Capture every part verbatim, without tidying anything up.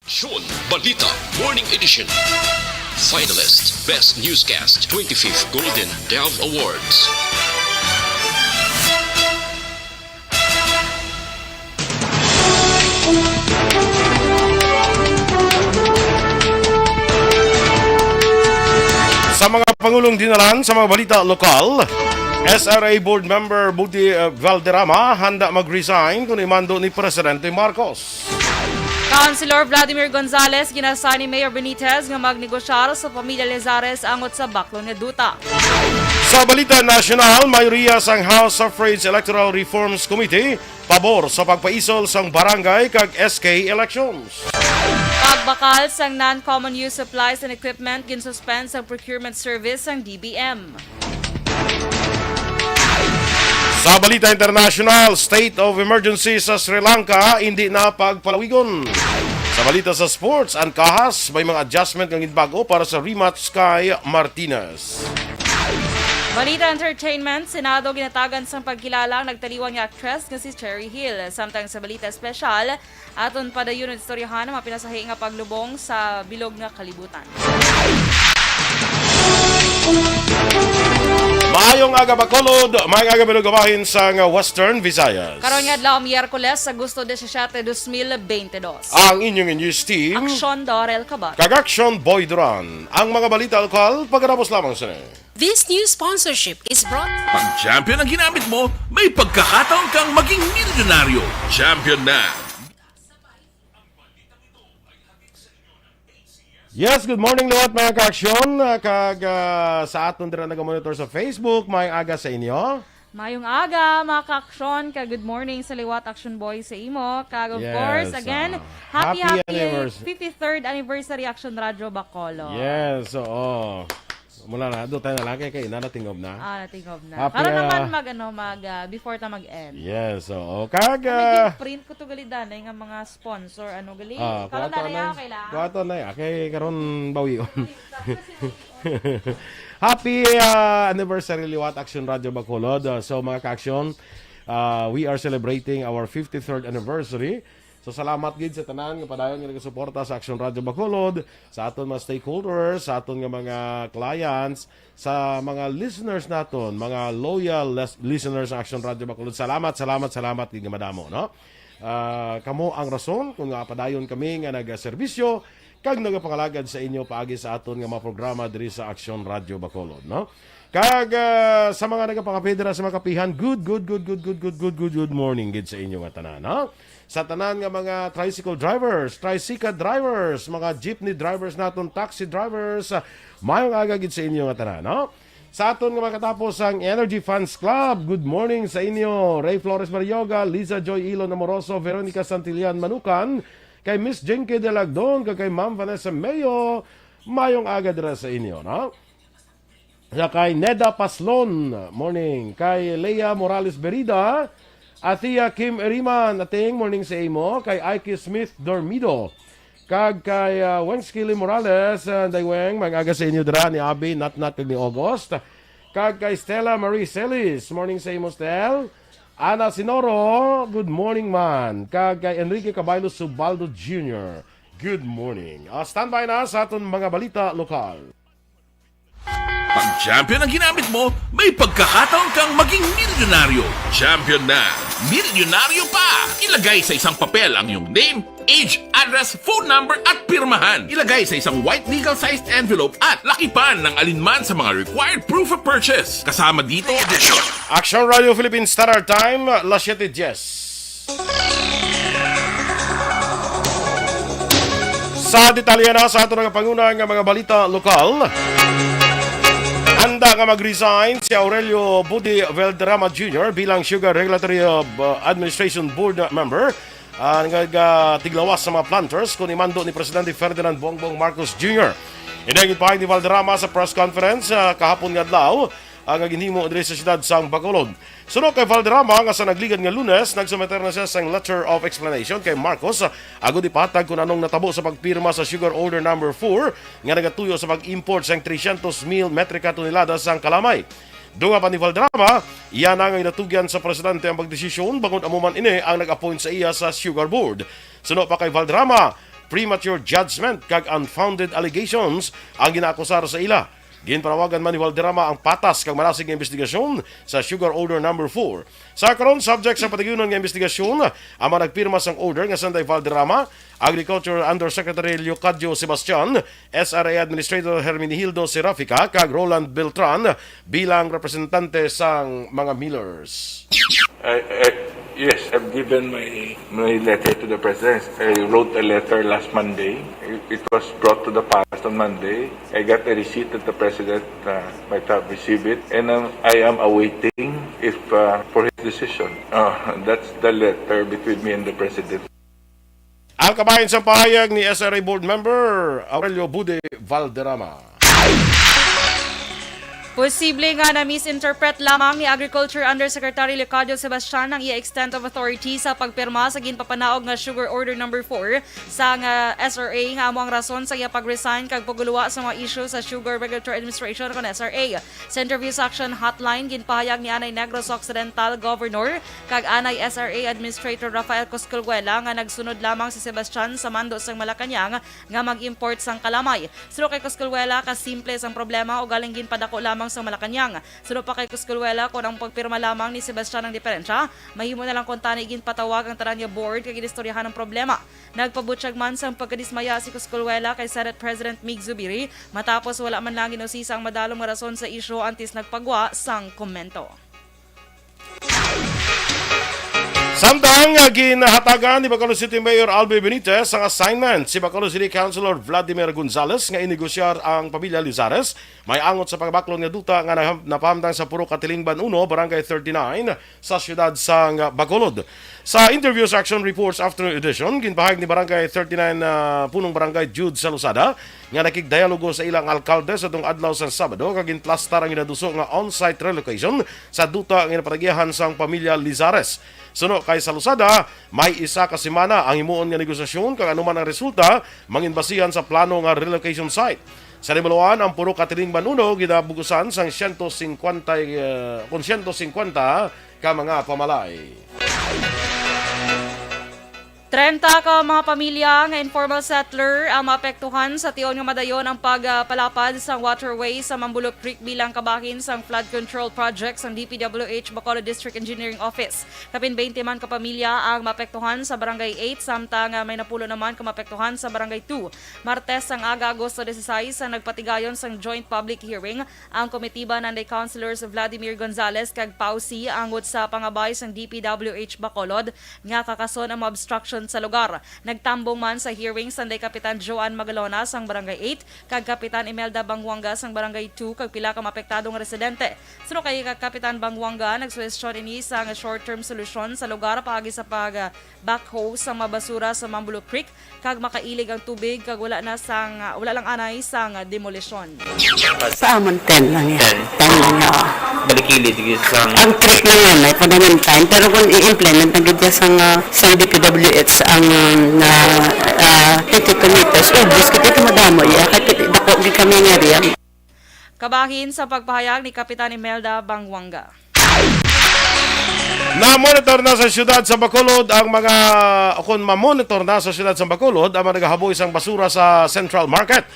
Aksyon Balita Morning Edition. Finalist, Best Newscast, twenty-fifth Golden Dove Awards. Sa mga pangulong dinalan sa mga balita lokal, S R A Board Member Buddy, uh, Valderrama handa mag-resign kung imando ni Presidente Marcos. Councilor Vladimir Gonzales ginasaad ni Mayor Benitez nga magnegosyar sa pamilya Lezares angot sa baklon nga duta. Sa balita nasyonal, mayoriya sang House Suffrage Electoral Reforms Committee pabor sa pagpaisol sang barangay kag S K elections. Pagbakal sang non-common use supplies and equipment ginsuspend sang procurement service sang D B M. Sa balita international, state of emergency sa Sri Lanka, hindi na pagpalawigon. Sa balita sa sports, ang Kahas may mga adjustment nga ginbag-o para sa rematch kay Martinez. Balita entertainment, Senado ginatagan sang pagkilala ang nagtaliwan nga aktres nga si Cherry Hill. Samtang sa balita espesyal, aton padayon istoryahan ang mga pinasahi nga paglubong sa bilog nga kalibutan. Maayong aga, Bacolod. Maayong aga, Bilog, bahin sang Western Visayas. Karon nga adlaw, Miyerkules, Agosto disisiete, dos mil bente dos. Ang inyong news team, Aksyon Dorel Kabat. Kag Aksyon Boy Duran. Ang mga balita lokal, pagkatapos lamang sini. This news sponsorship is brought Pag champion ang ginamit mo, may pagkakataon kang maging milyonaryo. Champion na! Yes, good morning liwat, mga ka-aksyon. Ah, kag, ah, sa aton dira nagamonitor sa Facebook, may aga sa inyo. Mayong aga, mga ka-aksyon, kag good morning sa liwat, Action Boy, sa imo. Kag of Yes, course, again, ah, happy, happy happy anniversary. fifty-third anniversary Action Radio Bacolod. Yes, oo. Mula na, do tayo na lang kay, kay na, natingob na. Ah, natingob na. Happy, Karon ah, naman mag, ano, mag, ah, before ta mag-end. Yes, oo. Kag, Kami ah, din, print ko to gali danay nga mga sponsor, ano, gali. Ah, Karon kuha to na na, na, okay lang? Kuha to na, okay, karon bawion. Happy, ah, anniversary liwat Action Radio Bacolod. Ah, so, mga ka-aksyon, ah, we are celebrating our fifty-third anniversary. So, salamat gid sa tanan nga padayon nga nagasuporta sa Action Radio Bacolod, sa aton mga stakeholders, sa aton nga mga clients, sa mga listeners naton, mga loyal les-, listeners sa Action Radio Bacolod. Salamat, salamat, salamat gid nga madamo, no? Ah, kamo ang rason kung nga padayon kami nga nagaserbisyo kag nagapangalagad sa inyo paagi sa aton nga mga programa diri sa Action Radio Bacolod, no? Kag, ah, sa mga nagapakape dira sa mga kapihan, good, good, good morning gid sa inyo nga tanan, no? Sa tanan nga mga tricycle drivers, tricycle drivers, mga jeepney drivers naton, taxi drivers, ah, mayong aga gid sa inyo nga tanan, no? Sa aton nga makatapos ang Energy Fans Club, good morning sa inyo. Ray Flores Marioga, Liza Joy Ilon Amoroso, Veronica Santillan Manukan, kay Miss Jinky Delagdon, kag kay Ma'am Vanessa Mayo, mayong aga dira sa inyo, no? Sa kay Neda Paslon, morning. Kay Lea Morales Berida, Athea Kim Eriman, ating morning sa imo. Kay Ike Smith Dormido, kag kay, ah, Weng Skilly Morales, ah, Day Weng, mag-aga sa inyo dira ni Abi, Natnat, kag ni August. Kag kay Stella Marie Celis, morning sa imo, Stel. Ana Sinoro, good morning man. Kag kay Enrique Caballo Subaldo Junior, good morning. Ah, standby na sa aton mga balita lokal. Pag champion ang ginamit mo, may pagkakataon kang maging milyonaryo. Champion na, milyonaryo pa! Ilagay sa isang papel ang iyong name, age, address, phone number, at pirmahan. Ilagay sa isang white legal-sized envelope at lakipan ng alinman sa mga required proof of purchase. Kasama dito, Action Radio Philippine Standard Time, las siete diez. Sa detalye na sa ato nga panguna nga mga balita lokal, handa nga mag-resign si Aurelio Budi Valderrama Junior bilang Sugar Regulatory, uh, Administration Board member, ah, nga, ah, tiglawas sa mga planters kung imando ni Presidente Ferdinand Bongbong Marcos Junior Ini ang ginpahayag ni Valderrama sa press conference, ah, kahapon nga adlaw, ah, nga ginhimo diri sa siyudad sang Bacolod. Suno kay Valderrama nga sa nagligad nga Lunes, nagsumiter na siya sang letter of explanation kay Marcos, ah, agud ipatag kung anong natabo sa pagpirma sa Sugar Order Number Four nga nagatuyo sa pag-import sang trescientos mil metrika tonelada sang kalamay. Dunga pa ni Valderrama, iya na nga ginatugyan sa presidente ang pagdesisyon bangod amo man ini ang nag-appoint sa iya sa Sugar Board. Suno pa kay Valderrama, premature judgment kag unfounded allegations ang ginaakusar sa ila. Ginpanawagan man ni Valderrama ang patas kag malasig nga investigasyon sa Sugar Order Number Four. Sa karon, subject sa patigyunan nga investigasyon, ang mga nagpirma sang order nga sanday Valderrama, Agriculture Undersecretary Leocadio Sebastian, S R A Administrator Herminihildo Serafica, kag Roland Beltran bilang representante sang mga millers. I, I, yes, I've given my, my letter to the president. I wrote a letter last Monday. It, it was brought to the palace on Monday. I got a receipt that the president uh, might have received it, and um, I am awaiting if uh, for his decision. Uh, that's the letter between me and the president. Ang kabahin sa pahayag ni S R A Board Member Aurelio Bude Valderrama. Posible nga na-misinterpret lamang ni Agriculture Undersecretary Leocadio Sebastian ang iya extent of authority sa pagpirma sa ginpapanaog nga Sugar Order Number four sang ah, S R A nga amo ang rason sa iya pag-resign kag paguluwa sa mga isyu sa Sugar Regulatory Administration kon S R A. Sa interview sa Action Hotline, ginpahayag ni anay Negros Occidental Governor kag anay S R A Administrator Rafael Coscolguela nga nagsunod lamang si Sebastian sa mando sang Malacañang nga mag-import sang kalamay. Suno kay Coscolguela, kasimple sang problema, ugaling ginpadako lamang sang Malacañang. Suno pa kay Coscolguela, kon ang pagpirma lamang ni Sebastian ang diperensya, mahimo na lang kuntani ginpatawag ang tanan nga board kag ginistoryahan ang problema. Nagpabutyag man sang pagkadismaya si Coscolguela kay Senate President Mig Zubiri matapos wala man lang ginusisa ang madalom nga rason sa isyu antes nagpagwa sang komento. Samtang ah, ginahatagan ni Bacolod City Mayor Albi Benitez ang assignment si Bacolod City Councilor Vladimir Gonzales nga inegosyar ang pamilya Lizares may angot sa pagbaklon nga duta nga naham- napahamtang sa Purok Katilingban uno, Barangay thirty-nine sa siyudad sang Bacolod. Sa interview sa Action Reports Afternoon Edition, ginpahayag ni Barangay thirty-nine ah, Punong Barangay Jude Salosada nga nakigdialogo sa ilang alkalde sa tung adlaw sang Sabado kag ginplastar ang ginaduso nga on-site relocation sa duta nga ginapatagyahan sang pamilya Lizares. Suno kay Salosada, may isa ka semana ang himuon nga negosasyon kag anuman ang resulta, manginbasihan sa plano nga relocation site. Sa Limaluan, ang Purok Katilingban uno ginabugusan sang siyento singkwenta, eh, kun siyento singkwenta ka mga pamalay. Trenta ka mga pamilya nga informal settler ang maapektuhan sa tion nga madayon ang pagpalapad sang waterway sa Mambulok Creek bilang kabahin sang flood control project sang D P W H Bacolod District Engineering Office. Kapin twenty man ka pamilya ang maapektuhan sa Barangay eight, samtang may napulo naman ka maapektuhan sa Barangay two. Martes sang aga, Agosto dieciséis, ang nagpatigayon sang joint public hearing ang komitiba nanday Councilors Vladimir Gonzales kag Pau C angot sa pangabay sang D P W H Bacolod nga kakason ang mga obstruction sa lugar. Nagtambong man sa hearing sanday Kapitan Joan Magalona sang Barangay eight kag Kapitan Imelda Banguanga sang Barangay two kag pila ka maapektado nga residente. Suno kay Kapitan Banguanga, nagsuhestyon ini sang short-term solusyon sa lugar paagi sa pag backhoe sa mga basura sa Mambulo Creek kag makailig ang tubig kag wala na sang wala lang anay sang demolisyon. Sa amon, ten lang yan. Ten lang yan. Balikili, sige, sa Ang creek na yan ay panamintan, pero kung i-implement na gid sa nga sa D P W H ang uh, na uh, fifty meters, ubos kita ito madamo iya, kay piti dako gid kami nga riyan. Kabahin sa pagpahayag ni Kapitan Imelda Banguanga. Na-monitor na sa siyudad sa Bacolod ang mga, o kung ma-monitor na sa siyudad sa Bacolod ang mga nagahaboy sang basura sa Central Market.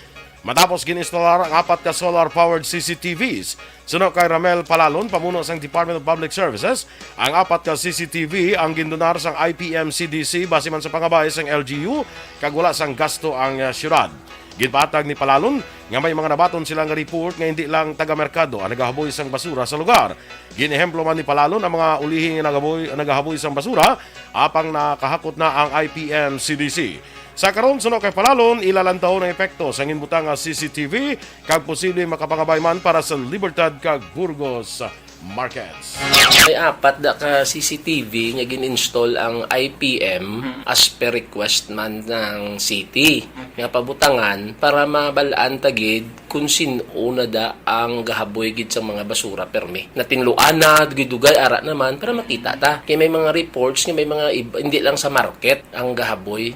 Matapos gin-instalar ang apat ka solar-powered C C T Vs. Suno kay Ramel Palalon, pamuno sang Department of Public Services, ang apat ka C C T V ang gindonar sang I P M C D C base man sa pangabay sang L G U kag wala sang gasto ang ah, siyudad. Ginpatag ni Palalon nga may mga nabaton sila nga report nga hindi lang taga-merkado ang nagahaboy sang basura sa lugar. Ginehemplo man ni Palalon ang mga ulihi nga nagaboy, nagahaboy sang basura apang nakahakot na ang I P M C D C. Sa karon, suno kay Palalon, ilalantawon ang epekto sa ginbutang nga C C T V kag posible makapangabay man para sa Libertad kag Burgos Markets. May apat da ka C C T V nga gin-install ang I P M as per request man ng city nga pabutangan para mabalaan ta gid kung sin-o na da ang gahaboy gid sa mga basura permi. Natinluan na, dugay-dugay, ara naman para makita ta. Kay may mga reports nga may mga ib- hindi lang sa market ang gahaboy.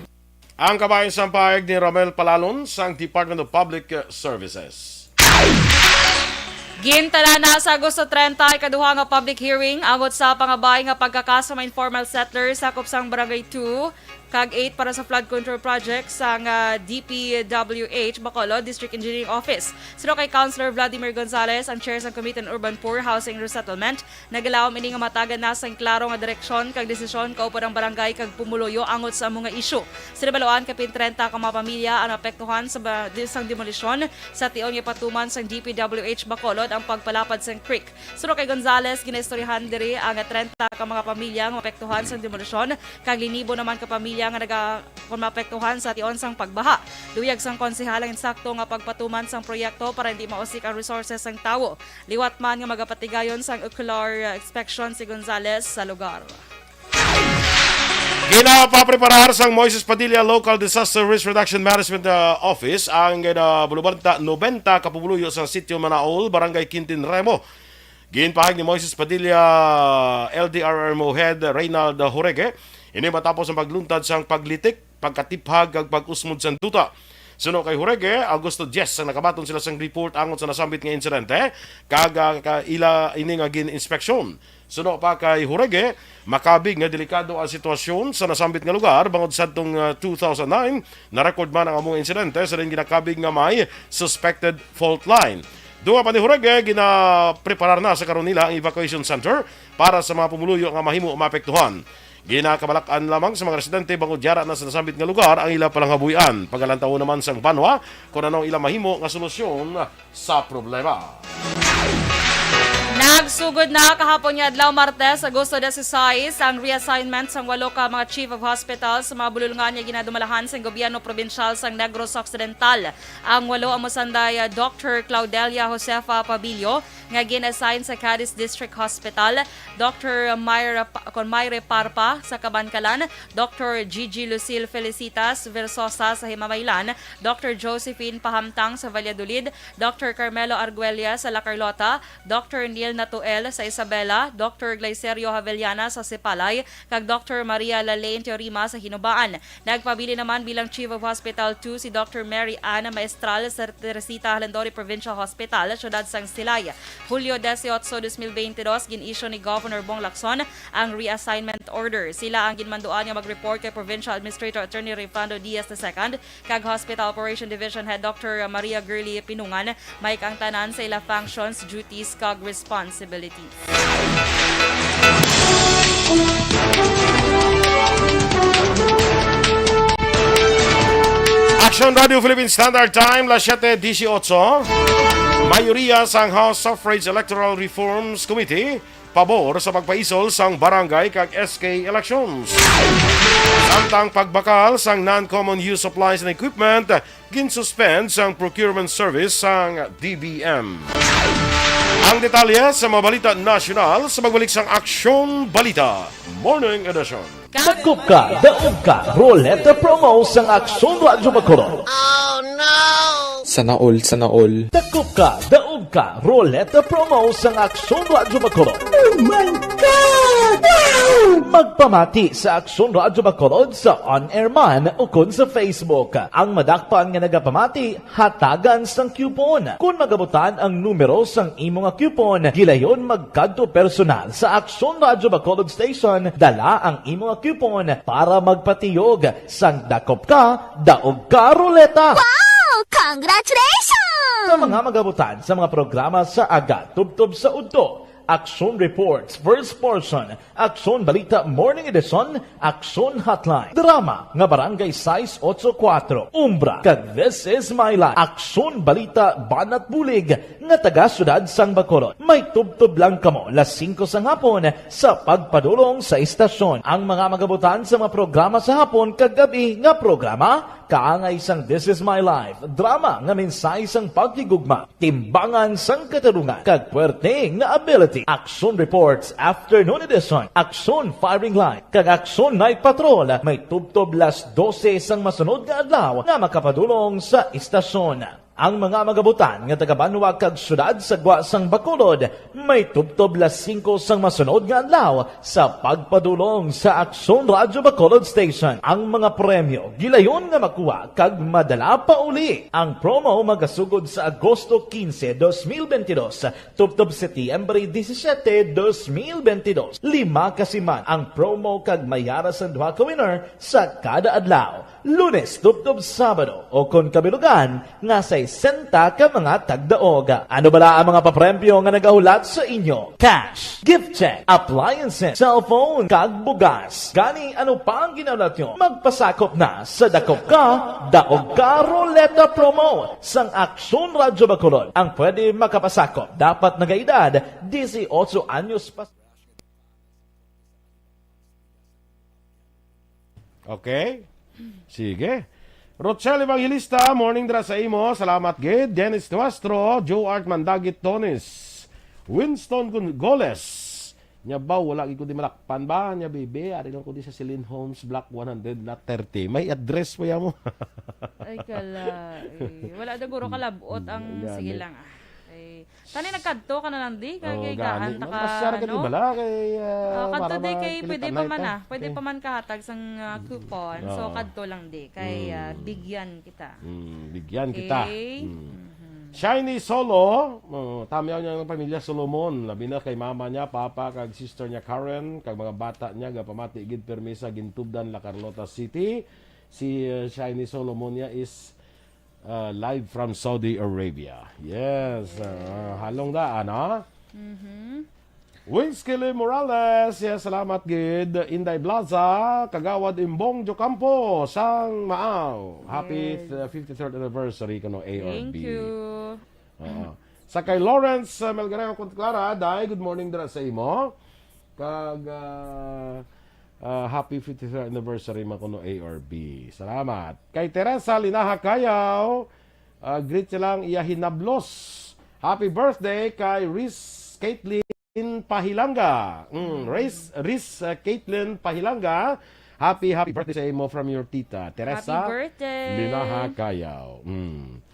Ang kabahin sang pahayag ni Romel Palalon sang Department of Public Services. Gintala na sa Agosto treinta, ikaduha nga public hearing angot sa pangabay nga pagkakaso mga informal settlers sakop sang Barangay two, kag eight para sa flood control project sang D P W H Bacolod District Engineering Office. Suno kay Councilor Vladimir Gonzalez, ang chair sang Committee on Urban Poor, Housing and Resettlement, nagalaom ini nga matagan na sang klaro nga direksyon kag desisyon kaupod ang barangay kag pumuluyo angot sa amo nga isyu. Sa nabaluan, kapin trenta ka mga pamilya ang naapektuhan sa ba-, di-, sang demolisyon, sa tion nga ipatuman sang D P W H Bacolod ang pagpalapad sang creek. Suno kay Gonzalez, ginaistoryahan diri ang trenta ka mga pamilya nga maapektuhan sang demolisyon, kag linibo naman ka pamilya nga naga-, kon maapektuhan sa tion sang pagbaha. Luyag sang konsehal ang insakto nga pagpatuman sang proyekto para hindi mausik ang resources sang tawo, liwat man nga magapatigayon sang ocular, uh, inspection si Gonzalez sa lugar. Ginapapreparar sang Moises Padilla Local Disaster Risk Reduction Management, uh, Office ang ginabulubanta nobenta ka pumuluyo sa Sitio Manaol, Barangay Quintin Remo. Ginpahayag ni Moises Padilla, L D R R M O Head Reynald Jorge, ini matapos ang pagluntad sang paglitik, pagkatiphag, kag pag-usmod sang duta. Suno kay Jorge, Agosto diyes ang nakabaton sila sang report angot sa nasambit nga insidente, kag, ah, ka-, ila ini nga gin-inspeksyon. Suno pa kay Jorge, makabig nga delikado ang sitwasyon sa nasambit nga lugar bangod sadtong, ah, two thousand nine, na-record man ang amo nga insidente sa diin ginakabig nga may suspected fault line. Dunga pa ni Jorge, ginapreparar na sa karon nila ang evacuation center para sa mga pumuluyo nga mahimo maapektuhan. Ginakabalak-an lamang sa mga residente bangod yara na sa nasambit nga lugar ang ila palanghabuy-an. Pagalantawon naman sang banwa kon ano ang ila mahimo nga solusyon sa problema. Nagsugod na kahapon nga adlaw, Martes, Agosto dieciséis, ang reassignment sang walo ka mga chief of hospital sa mga bululngan nga ginadumalahan sang gobyerno probinsyal sang Negros Occidental. Ang walo amo sanday, ah, Doctor Claudelia Josefa Pabillo, nga gin-assign sa Cadiz District Hospital, Doctor Myra Pa-, kon Myre Parpa sa Kabankalan, Doctor Gigi Lucille Felicitas Versosa sa Himamaylan, Doctor Josephine Pahamtang sa Valladolid, Doctor Carmelo Arguella sa La Carlota, Doctor Neil Natuel sa Isabela, Doctor Glycerio Javellana sa Sipalay, kag Doctor Maria Lalaine Teorima sa Hinubaan. Nagpabilin naman bilang Chief of Hospital two si Doctor Mary Ann Maestral sa Teresita Jalandori Provincial Hospital, siyudad sang Silay. Hulyo dieciocho, dos mil veintidós, gin-issue ni Governor Bong Lacson ang reassignment order. Sila ang ginmanduan nga mag-report kay Provincial Administrator Attorney Rayfrando Diaz the second kag Hospital Operation Division Head Doctor Maria Girly Pinungan, mahik ang tanan sa ila functions, duties, kag responsibilities. Action Radio Philippine Standard Time, las siete dieciocho. Mayoriya sang House Suffrage Electoral Reforms Committee pabor sa pagpaisol sang barangay kag S K elections. Samtang pagbakal sang non-common use supplies and equipment, ginsuspend sang procurement service sang D B M. Ang detalye sa mga balita nasyonal sa pagbalik sang Aksyon Balita Morning Edition. Dakop ka, daog ka, Roleta Promo sang Aksyon Radyo Bacolod. Sana all, sana all. Dakop ka, daog ka, Roleta Promo sang Aksyon Radyo Bacolod. Oh my God! Wow! Magpamati sa Aksyon Radyo Bacolod sa on-air man ukon sa Facebook. Ang madakpan nga nagapamati, hatagan sang coupon. Kon magabutan ang numero sang imo nga coupon, gilayon magkadto personal sa Aksyon Radyo Bacolod Station, dala ang imo nga coupon para magpatiyog sang dakop ka, daog ka roleta. Wow! Congratulations! Sa mga magabutan sa mga programa sa aga, tubtob sa udto, Aksyon Reports, First Portion, Aksyon Balita Morning Edition, Aksyon Hotline, drama nga Barangay sais ocho kuatro, Umbra, kag This Is My Life, Aksyon Balita Banat Bulig nga taga Siyudad sang Bacolod. May tubtob lang kamo las singko sang hapon sa pagpadulong sa istasyon. Ang mga magabutan sa mga programa sa hapon kag gab-i nga programa, kaangay sang This Is My Life, drama nga mensahe sang paghigugma, timbangan sang katarungan, kag puwerte nga ability. Aksyon Reports Afternoon Edition, Aksyon Firing Line, kag Aksyon Night Patrol may tubtob las dose sang masunod nga adlaw nga makapadulong sa istasyon. Ang mga magabutan nga taga-banwa kag syudad sa gwa sang Bacolod may tubtob las singko sang masunod nga adlaw sa pagpadulong sa Aksyon Radyo Bacolod Station. Ang mga premyo gilayon nga makuha kag madala pa uli. Ang promo magasugod sa Agosto quince, dos mil veintidós, tubtob Setyembre disisiete, dos mil veintidós. Lima ka siman ang promo kag may ara sang duha ka winner sa kada adlaw, Lunes tubtob Sabado, o kon kabilugan nga sesenta ka mga tagdaog. Ano bala ang mga papremyo nga nagahulat sa inyo? Cash, gift check, appliances, cellphone, kag bugas. Gani, ano pa ang ginahulat nyo? Magpasakop na sa Dakop Ka, Daog Ka Ruleta Promo sang Aksyon Radyo Bacolod. Ang pwede makapasakop dapat nagaedad dieciocho anyos pa. Okay? Sige. Rochelle Evangelista, morning dira sa imo. Salamat gid. Dennis Nuestro, Joe Art Mandagit Tones, Winston Gon-, Goles. Nya ba, wala gid ko di malakpan ba? Nya, baby, ari lang ko di sa Celine Homes, Block one hundred, Lot thirty. May address po yan mo. Ay, kala, eh. Wala na guro kalabot ang, mm, sige lang, ah. Eh, tani nagkadto ka na lang di, kay, oh, kay gaan ta ka, masyar ka di no? Bala, kay, ah, ah, kadto para di, kay pwede pa man, ah. Pwede pa man kahatag sang, ah, coupon. So, oo, kadto lang di, kay, ah, mm, bigyan kita. Mm, bigyan kita. Okay. Mm. Mhm. Shiny Solo, oh, tamyaw niya ang pamilya Solomon, labi na kay mama niya, papa, kag sister niya Karen, kag mga bata niya, gapamati gid permi sa Gintubdan, La Carlota City. Si, uh, Shiny Solomon niya is, uh, live from Saudi Arabia. Yes, uh, yes, halong daan, ha? Mhm. Wins Kili Morales, yes, salamat gid. Inday Blaza, Kagawad Imbong Jocampo, sang Maaw. Happy, yes, th-, fifty-third anniversary kuno, A R B. Thank you. Oo. Sa kay Lawrence, uh, Melgarejo Contclara, Day, good morning dira sa imo. Kag, uh, uh, happy fifty-third anniversary man kuno, A R B. Salamat. Kay Teresa Linaha Cayaw, uh, greet siya lang iya hinablos. Happy birthday kay Riz Caitlin Pahilanga. Mm, Riz, Riz, uh, Caitlin Pahilanga. Happy, happy birthday sa imo from your tita, Teresa, happy birthday, Linaha Cayaw. Mm.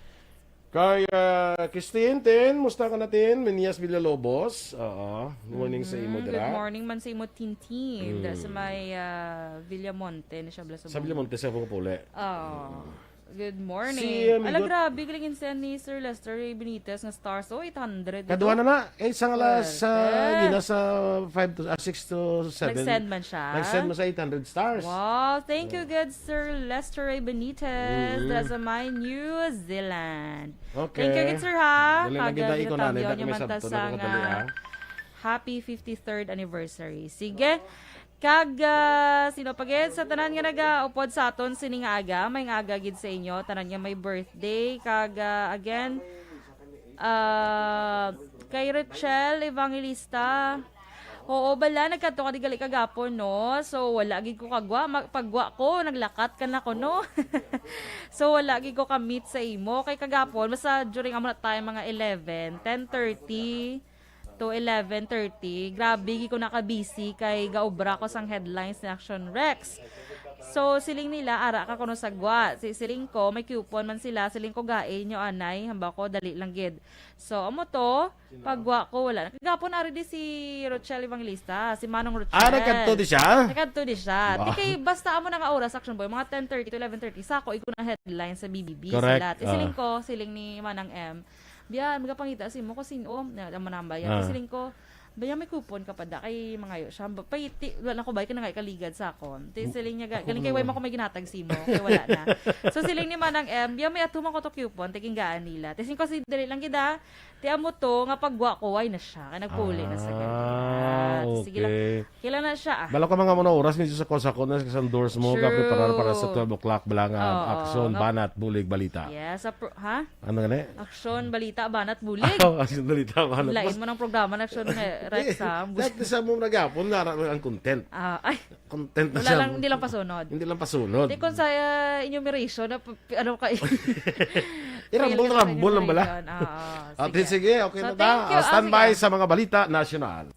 Kay, uh, Christine, Tin, musta ka na, Tin? Menias Villalobos. Oo. Morning sa imo, mhm, dira. Good morning man sa imo, Tin Tin. Mm. Da sa may, uh, Villamonte na siya, bala sa Sa Villamonte, sa Puli. Oo. Mm. Good morning. Si, um, ala, good grabe, galing sa ni Sir Lester Ray Benitez nga stars. Oh, eight hundred. Kaduha na na. Eh, isang alas, ah, swerte, gina sa five to, ah, six to seven. Nag-send man siya. Nag-send man sa eight hundred stars. Wow, thank you, oh, good Sir Lester Ray Benitez. Mm. That's my New Zealand. Okay. Thank you, good sir, ha. Dali lang, kag, gid, ah, ikaw na, ginatamyaw niya man ta sa nga, ah, happy fifty-third anniversary. Sige. Kag, ah, sino pa gid? Sa tanan nga nagaupod sa aton sini nga aga, may nga aga gid sa inyo, tanan nga may birthday. Kag, ah, again, ah, kay Rachel Evangelista, oo, bala, nagkadto ka di gali kagapon, no? So, wala gid ko kagwa. Ma-, pagwa ko, naglakat ka na ko, no? So, wala gid ko ka-meet sa imo. Kay kagapon, basta during amo na time, mga eleven, ten thirty, to eleven thirty, grabe gid ko nakabisi kay gaobra ko sang headlines ni Action Rex. So, siling nila, ara ka kuno sa gwa. Si, siling ko, may coupon man sila. Siling ko, gain nyo, anay. Hamba ko, dali lang gid. So, amo to, pagwa ko, wala na. Kagapon, ari di si Rochelle Evangelista, si Manong Rochelle. Ah, nagkadto di siya? Nagkadto di siya. Wow. Di kay, basta amo na nga oras, Action Boy, mga ten thirty to eleven thirty, sa ako, igo na headline sa B B B, correct, sila. Ti siling, ah, ko, siling ni Manang M, Biya, magapangita sa imo ko sin-o. Na, na manambay. Ah. Ti siling ko, "Baya, may coupon ka pa da, kay mangayo siya." Ba-, pay, ti, wala ko ba, kanangay kaligad sa akon. Ti siling niya, ga-, galing kay, "Way mo ko may ginhatag sa imo, kay wala na." So, siling ni Manang M, "Biya, may ato man ko to coupon, ti kinggaan nila." Ti siling ko, "Si, dali lang gid, ah. Ti amo to, nga pagwa ko, way na siya. Kay nagpuli na sa ganyan." Ah, ti sige lang. Okay. Kila na siya, ah. Bala ka mga muna oras, medyo sa ko, sa ko na sa doors mo, ka preparar para sa twelve o'clock, bala nga, oo, aksyon, nga banat, bulig, balita. Yes, sa pro-, ha? Ano gani? Aksyon, balita, banat, bulig. Oh, aksyon, balita, banat. Lain mo ng programa na aksyon, eh, Rex, ha? Dati sa mo nagapon, nga ang content. Ah, ay. Content na siya. Wala lang, hindi lang pasunod. Hindi lang pasunod. Di kung sa, uh, enumeration, na, p-, p-, ano ka, irambol, rambol lang bala. Ah, ah, sige, okay na ta. So, thank you. Ah, standby sa mga balita nasyonal.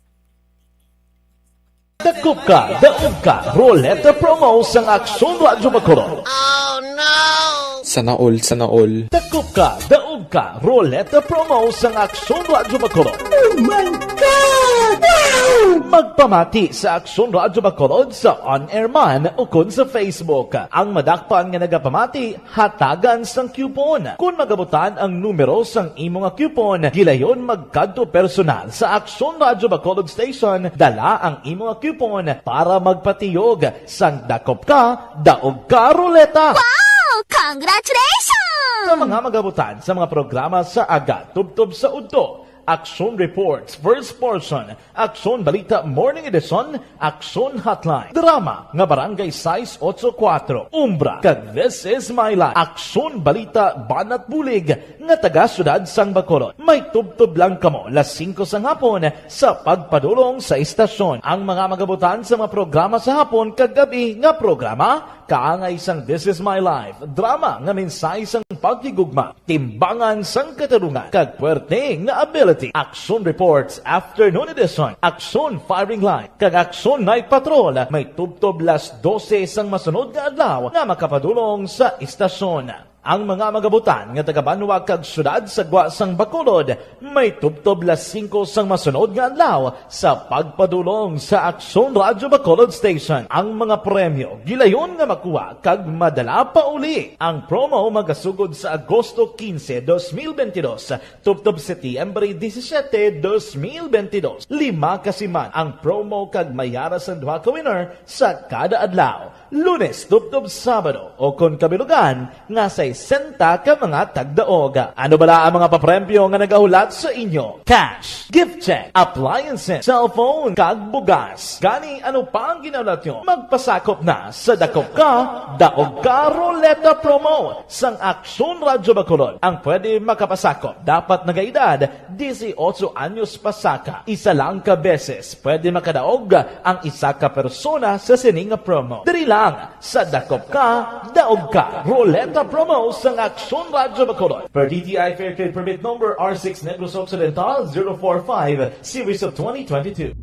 Dakop ka, daog ka, Roleta Promo sang Aksyon Radyo Bacolod. Oh, no! Sana all, sana all. Dakop ka, daog ka, Roleta Promo sang Aksyon Radyo Bacolod. Oh my God! Wow! Magpamati sa Aksyon Radyo Bacolod sa on-air man ukon sa Facebook. Ang madakpan nga nagapamati, hatagan sang coupon. Kon magabutan ang numero sang imo nga coupon, gilayon magkadto personal sa Aksyon Radyo Bacolod Station, dala ang imo nga coupon para magpatiyog sang dakop ka, daog ka, Roleta. Wow! Congratulations! Sa mga magabutan sa mga programa sa aga, tubtob sa udto, Aksyon Reports, First Portion, Aksyon Balita Morning Edition, Aksyon Hotline, drama nga Barangay sais ocho kuwatro, Umbra, kag This Is My Life, Aksyon Balita Banat Bulig nga taga Siyudad sang Bacolod. May tubtob lang kamo las singko sang hapon sa pagpadulong sa istasyon. Ang mga magabutan sa mga programa sa hapon kag gab-i nga programa, kaangay sang This Is My Life, drama nga mensahe sang paghigugma, timbangan sang katarungan, kag puwerte nga ability. Aksyon Reports Afternoon Edition, Aksyon Firing Line, kag Aksyon Night Patrol may tubtob las dose sang masunod nga adlaw nga makapadulong sa istasyon. Ang mga magabutan nga taga-banwa kag siyudad sa gwa sang Bacolod may tubtob las singko sang masunod nga adlaw sa pagpadulong sa Aksyon Radyo Bacolod Station. Ang mga premyo gilayon nga makuha kag madala pa uli. Ang promo magasugod sa Agosto quince, dos mil veintidós, tubtob Setyembre disisiete, dos mil veintidós. Lima ka siman ang promo kag may ara sang duha ka winner sa kada adlaw, Lunes tubtob Sabado, o kon kabilugan nga sesenta ka mga tagdaog. Ano bala ang mga papremyo nga nagahulat sa inyo? Cash, gift check, appliances, cellphone, kag bugas. Gani, ano pa ang ginahulat nyo? Magpasakop na sa Dakop Ka, Daog Ka Roleta Promo sang Aksyon Radyo Bacolod. Ang pwede makapasakop dapat nagaedad dieciocho anyos pa saka. Isa lang ka beses pwede makadaog ang isa ka persona sa sini nga promo. Diri lang sa Dakop Ka, Daog Ka Roleta Promo sang Aksyon Radyo Bacolod. Per D T I Fair Trade Permit Number R six Negros Occidental zero four five, Series of twenty twenty-two.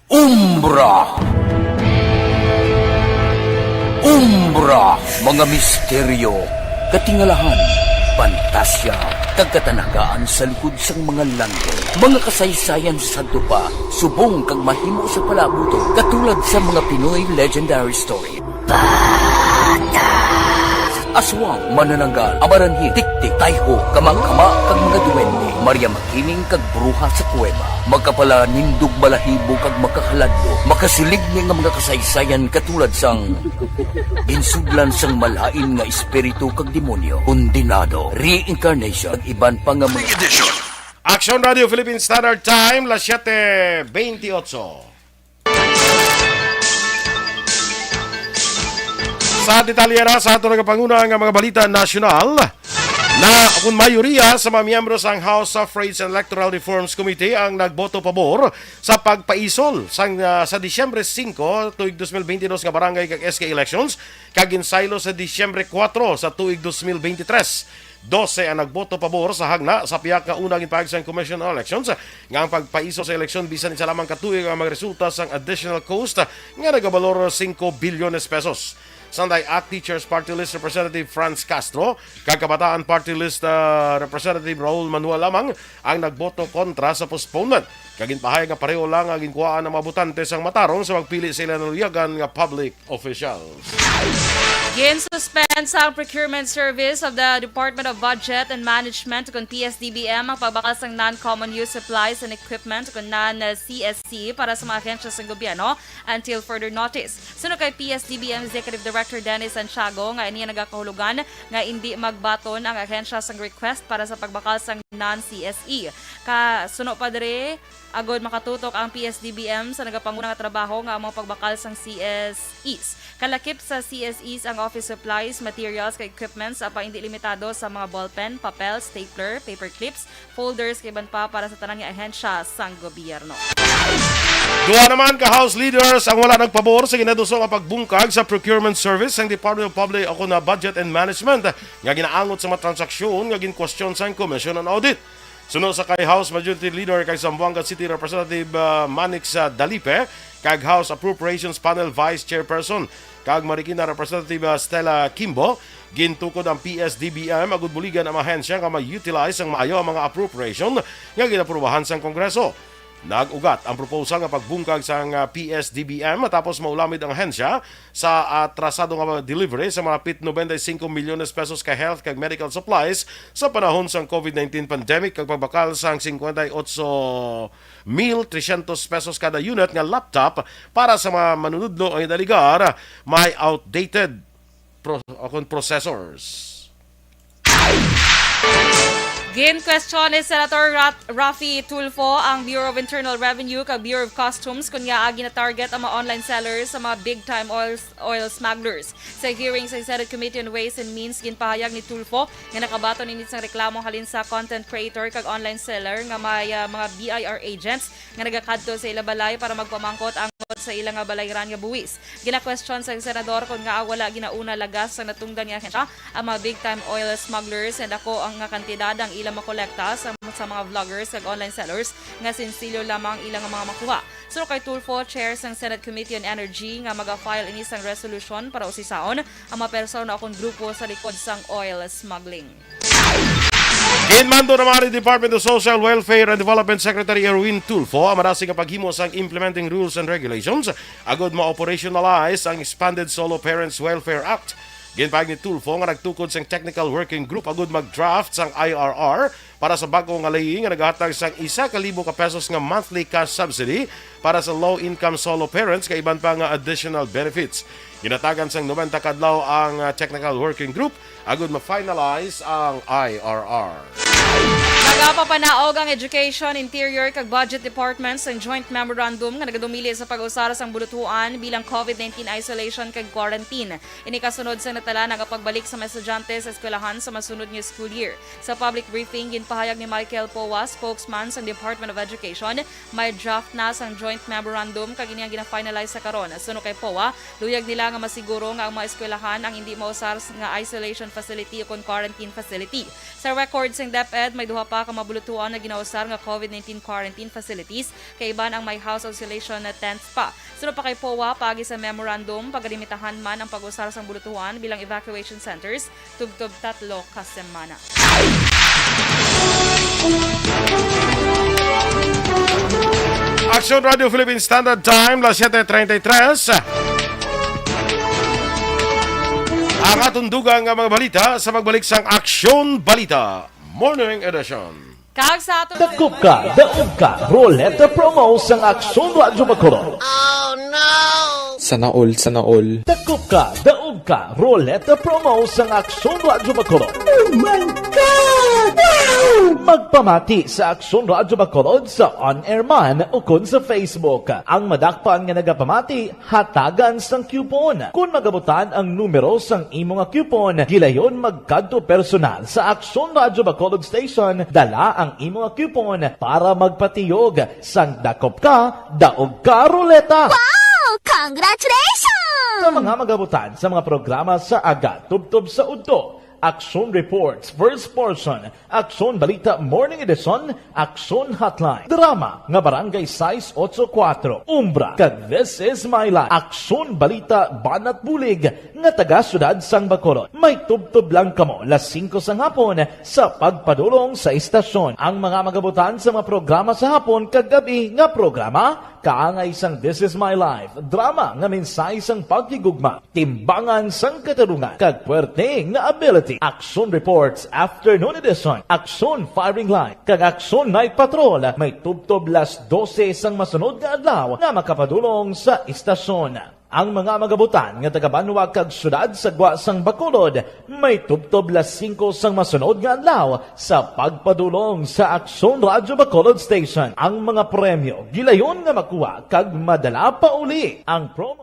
Umbra. Umbra, mga misteryo, katingalahan, pantasya, kag katanagaan sa likod sang mga langit. Mga kasaysayan sa sadto pa, subong kag mahimo sa palaabuton, katulad sa mga Pinoy legendary story. Aswang, manananggal, amaranhit, tiktik, tayho, kamangkama, kag mga duwende. Maria Makiling kag bruha sa kuweba. Makapalanindog, balahibo, kag makahaladlo. Makasiligni nga mga kasaysayan katulad sang ginsudlan sang malain nga espiritu kag demonyo, kondenado, reincarnation, kag iban pa nga mga Aksyon Radio Philippine Standard Time, las siete veintiocho. Sa detalye na sa aton nagapanguna nga mga balita nasyonal, na kun mayoriya sa mga miyembro sang House Suffrage and Electoral Reforms Committee ang nagboto pabor sa pagpaisol sang, ah, sa Disyembre singko, tuig dos mil bentidós nga barangay kag S K elections, kag ginsaylo sa Disyembre kuwatro sa tuig dos mil bentitres. Dose ang nagboto pabor sa hagna sa pihak nga una ginpahayag sang Commission on Elections nga ang pagpaisol sa eleksyon bisan isa lamang ka tuig ang magresulta sang additional cost nga nagabalor singko bilyones pesos. Sanday ACT Teachers Party List Representative Franz Castro kag Kabataan Party List, ah, Representative Raul Manuel lamang ang nagboto kontra sa postponement, kag ginpahayag nga pareho lang ang ginkuhaan ang mga botante sang matarong sa pagpili sa ila naluyagan nga public officials. Gin-suspend sang procurement service of the Department of Budget and Management, kon P S D B M, ang pagbakal sang non-common use supplies and equipment, kon non-C S E, para sa mga ahensya sang gobyerno until further notice. Suno kay P S D B M Executive Director Dennis Santiago, nga ini nagakahulugan nga indi magbaton ang ahensya sang request para sa pagbakal sang non-C S E. Ka, suno pa diri, agod makatutok ang P S D B M sa nagapanguna nga trabaho nga amo ang pagbakal sang C S Es. Kalakip sa C S Es ang office supplies, materials, kag equipments, apan indi limitado sa mga ballpen, papel, stapler, paper clips, folders, kag iban pa para sa tanan nga ahensya sang gobyerno. Duha naman ka House leaders ang wala nagpabor sa ginaduso nga pagbungkag sa procurement service sang Department of Public o kon Budget and Management nga ginaangot sa mga transaksyon nga ginkwestiyon sang Commission on Audit. Suno sa kay House Majority Leader kag Zamboanga City Representative, ah, Manix, ah, Dalipe kag House Appropriations Panel Vice Chairperson kag Marikina Representative, ah, Stella Kimbo, gintukod ang P S D B M agud buligan ang ahensya nga ma-utilize sang maayo ang mga appropriation nga ginaprobahan sang Kongreso. Nag-ugat ang proposal nga pagbungkag sang, ah, P S D B M matapos maulamid ang ahensya sa atrasado nga delivery sa mga pit noventa y cinco milyones pesos ka health kag medical supplies sa panahon sang COVID nineteen pandemic kag pagbakal sang cincuenta y ocho mil trescientos pesos kada unit nga laptop para sa mga manunudlo nga ginaligar may outdated pro-, o kon processors. Gin-question ni Senator Rat-, Raffy Tulfo ang Bureau of Internal Revenue kag Bureau of Customs kon ngaa gina-target ang mga online sellers sa mga big-time oil, oil smugglers. Sa hearing sa Senate Committee on Ways and Means, ginpahayag ni Tulfo nga nakabaton ini sang reklamo halin sa content creator kag online seller nga may, ah, mga B I R agents nga nagakadto sa ila balay para magpamangkot angot sa ila nga balayran nga buwis. Gina-question sang senador kon ngaa wala ginauna lagas sa natungdan nga ahensya ang mga big-time oil smugglers, nga dako ang nga kantidad ang ila makolekta sa, sa mga vloggers kag online sellers nga sensilyo lamang ila nga mga makuha. Suno kay Tulfo, chair sang Senate Committee on Energy, nga maga-file ini sang resolusyon para usisaon ang mga persona o kon grupo sa likod sang oil smuggling. Ginmando naman ni Department of Social Welfare and Development Secretary Erwin Tulfo ang madasig nga paghimo sang implementing rules and regulations agud ma-operationalize ang expanded Solo Parents Welfare Act. Ginpahayag ni Tulfo nga nagtukod sang technical working group agud mag-draft sang I R R para sa bag-o nga ley nga nagahatag sang isa ka libo ka pesos nga monthly cash subsidy para sa low-income solo parents kag iban pa nga additional benefits. Ginatagan sang nobenta ka adlaw ang, ah, technical working group agud ma-finalize ang I R R. Nagapapanaog ang Education, Interior kag Budget Department sang joint memorandum nga nagadumili sa pag-usar sang bulutuan bilang COVID nineteen isolation kag quarantine. Ini kasunod sang natala nga pagbalik sa mga estudyante sa eskwelahan sa masunod nga school year. Sa public briefing, ginpahayag ni Michael Poa, spokesman sang Department of Education, may draft na sang joint memorandum kag ini ang gina-finalize sa karon. Suno kay Poa, luyag nila nga masiguro nga ang mga eskwelahan ang hindi mausar s-, nga isolation facility ukon quarantine facility. Sa record sang DepEd, may duha pa ka mabulutuan nga ginausar nga COVID nineteen quarantine facilities, kay iban ang may house isolation na tents pa. Suno pa kay Poa, paagi sa memorandum, pagalimitahan man ang pag-usar sang bulutuan bilang evacuation centers, tubtob tatlo ka semana. Action Radio Philippine Standard Time, las siete treinta y tres. Ang atong dugang nga mga balita sa pagbalik sang Aksyon Balita Morning Edition. Kag sa aton Dakop ka, daog ka, Roleta Promo sang Aksyon Radyo Bacolod. Sana all, sana all. Dakop ka, daog ka, Roleta Promo sang Aksyon Radyo Bacolod. Oh my God! Wow! Magpamati sa Aksyon Radyo Bacolod sa on-air man ukon sa Facebook. Ang madakpan nga nagapamati, hatagan sang coupon. Kon magabutan ang numero sang imo nga coupon, gilayon magkadto personal sa Aksyon Radyo Bacolod Station, dala ang imo nga coupon para magpatiyog sang dakop ka, daog ka, Roleta. Wow! Congratulations! Sa mga magabutan sa mga programa sa aga tubtob sa udto, Aksyon Reports, First Portion, Aksyon Balita Morning Edition, Aksyon Hotline, drama nga Barangay sais otso kuwatro, Umbra, kag This Is My Life, Aksyon Balita Banat Bulig nga taga Siyudad sang Bacolod. May tubtob lang kamo las singko sang hapon sa pagpadulong sa istasyon. Ang mga magabutan sa mga programa sa hapon kag gab-i nga programa, kaangay sang This Is My Life, drama nga mensahe sang paghigugma, timbangan sang katarungan, kag puwerte nga ability. Aksyon Reports Afternoon Edition, Aksyon Firing Line, kag Aksyon Night Patrol may tubtob las dose sang masunod nga adlaw nga makapadulong sa istasyon. Ang mga magabutan nga taga-banwa kag siyudad sa gwa sang Bacolod may tubtob las singko sang masunod nga adlaw sa pagpadulong sa Aksyon Radyo Bacolod Station. Ang mga premyo gilayon nga makuha kag madala pauli. Ang promo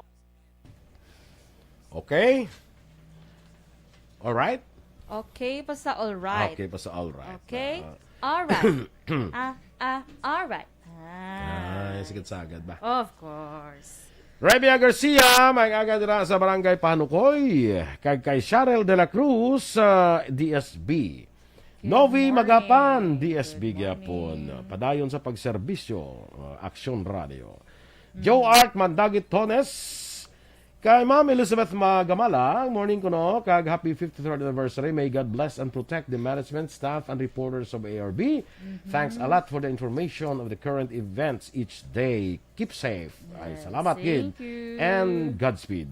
Okay. Alright? Okay, basta alright. Okay, basta alright. Okay? Ah, Alright. Ah, ah, alright. Ah. Ay, sagad-sagad ba? Of course. Rebia Garcia, may aga dira sa Barangay Pahanukoy. Kag kay Cheryl de la Cruz sa D S B. Novi Magapan, D S B gyapon. Padayon sa pagserbisyo, uh, Aksyon Radio. Joe Art Mandagit Tones. Kay Ma'am Elizabeth Magamala, morning kuno, kag happy fifty-third anniversary. May God bless and protect the management, staff, and reporters of A R B. Thanks a lot for the information of the current events each day. Keep safe. Ay, salamat gid. And Godspeed.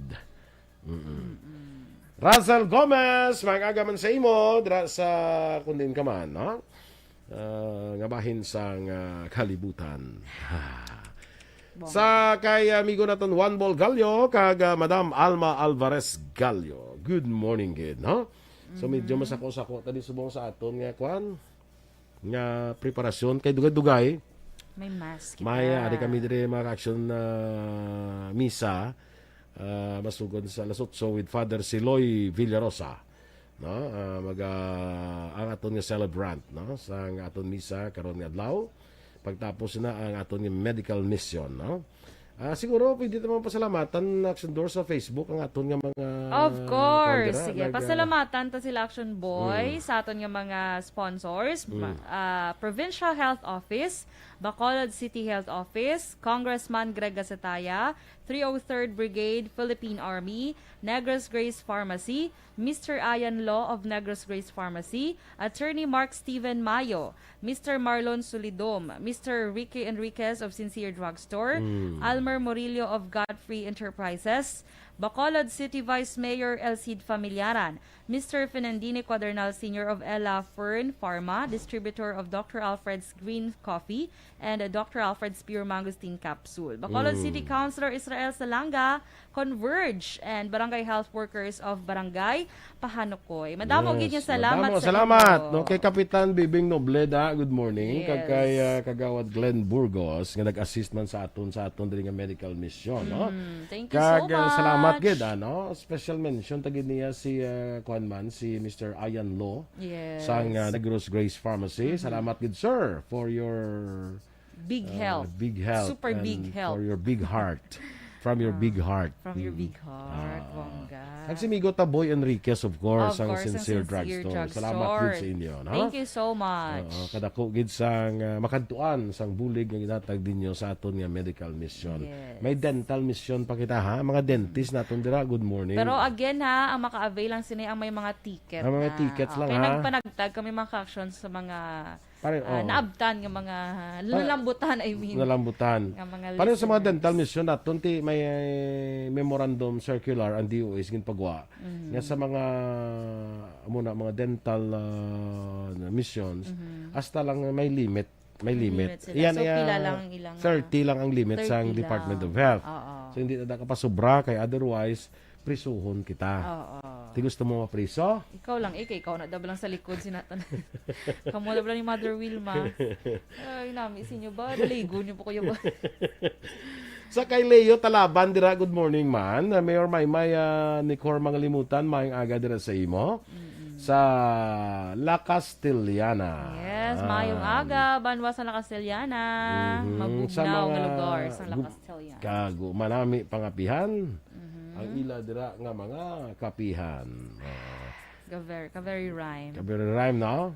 Mm-mm. Russell Gomez, maayong aga man sa imo, dira sa kundin ka man, no? Ah, nga bahin sang, ah, kalibutan. Sa kay amigo naton Juan Bolgallo kag, ah, Madam Alma Alvarez Gallo. Good morning gid, no? So, medyo masako-sako tadi subong sa aton nga kwan, nga preparasyon kay dugay-dugay. May mass kita. May, ah, ari kami diri, mga ka-aksyon, ah, misa, ah, masugod sa alas otso with Father Siloy Villarosa. No? Ah, mag, ah, ang aton nga celebrant, no? Sa ang aton misa karon nga adlaw. Pagtapos na ang aton nga medical mission, no? Ah, siguro pwede naman pasalamatan, Action Door, sa Facebook ang aton nga mga Of course. Sige, nag, ah, pasalamatan ta sila, Action Boy, sa aton nga mga sponsors, ma-, ah, Provincial Health Office, Bacolod City Health Office, Congressman Greg Gasataya, three oh third Brigade, Philippine Army, Negros Grace Pharmacy, Mister Ian Law of Negros Grace Pharmacy, Attorney Mark Steven Mayo, Mister Marlon Sulidom, Mister Ricky Enriquez of Sincere Drugstore, Almer Murillo of Godfrey Enterprises, Bacolod City Vice Mayor Elcid Familiaran, Mister Fernandini Cuadernal Senior of Ella Fern Pharma, distributor of Doctor Alfred's Green Coffee and, uh, Doctor Alfred's Pure Mangosteen Capsule. Bacolod City Councilor Israel Salanga, Converge, and Barangay Health Workers of Barangay Pahanukoy. Madamo gid nga salamat sa inyo. Salamat, no, kay Kapitan Bibing Nobleda, good morning. Kag kay, ah, Kagawad Glenn Burgos nga nag-assist man sa aton, sa aton diri nga medical mission, no? Thank you so much. Kag, ah, salamat gid, ano, special mention ta gid niya si, ah, kuan man, si Mister Ian Law sang, ah, Negros Grace Pharmacy. Salamat gid, sir, for your big help. Super big help. And for your big heart. From your big heart. From your big heart. Bongga. Kag si Migo Taboy Enriquez, of course, ang Sincere Drugstore. Salamat gid sa inyo, no? Thank you so much. Oo, kadako gid sang, ah, makadtuan sang bulig nga ginatag ninyo sa aton nga medical mission. May dental mission pa kita, ha? Mga dentist naton dira, good morning. Pero again, ha, ang maka-avail lang sini ang may mga ticket na. Ang mga tickets lang, ha? Kay nagpanagtag kami, mga ka-aksyon, sa mga naabtan nga mga, nalambutan, I mean. Nalambutan. Nga mga listeners. Pareho sa mga dental mission naton, ti may memorandum circular ang D O H ginpagwa nga sa mga, amo na, mga dental, ah, missions, hasta lang may limit. May limit. May limit sila. So, pila lang ang ilang, ah, thirty lang ang limit sa Department of Health. Oo. So, hindi na nakapasobra kay otherwise, prisuhon kita. Oo. Ti gusto mo mapriso? Ikaw lang, eh, kay ikaw na daw lang sa likod, sinatan. Kamo na daw lang ni Mother Wilma. Ay, nami sa inyo ba? Daligo niyo po kayo ba? Sa kay Leo Talaban dira, good morning man. Ah, Mayor Maymay, ah, Nicor Mangalimutan, maayong aga dira sa imo. Sa La Castellana. Yes, maayong aga, banwa sa La Castellana. Mabugnaw nga lugar sa La Castellana. Kago, manami pangapihan. Ang ila dira nga mga kapihan. Ah. Ka-very, ka-very rhyme. Ka-very rhyme, no?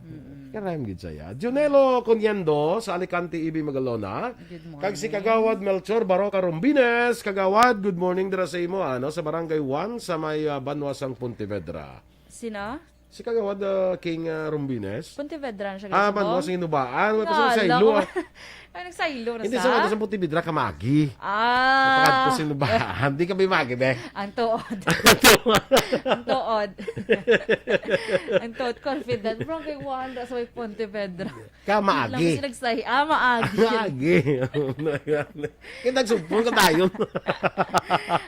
Ka-rhyme gid saya. Junelo Coniendo sa Alicante, Ibi Magalona. Good morning. Kag si Kagawad Melchor Baroca Rombines. Kagawad, good morning dira sa imo, ano, sa Barangay one, sa may, ah, banwa sang Pontevedra. Sino? Si Kagawad, ah, King, ah, Rombines. Pontevedra na siya, ah, banwa sa Hinubaan. Wala pa sa saylo, ah. Ay, nagsaylo na. Hindi sa, sa Pontevedra, Kamagi. Ah. Pakadto sa Hinubaan. Di kami Magi, be. Ang tuod. Ang tuod. Ang tuod, confident. Barangay one, sa may Pontevedra. Kamagi. Lang sila nagsay-, ah, maagi. Maagi. Kaya nagsugpon ka tayo.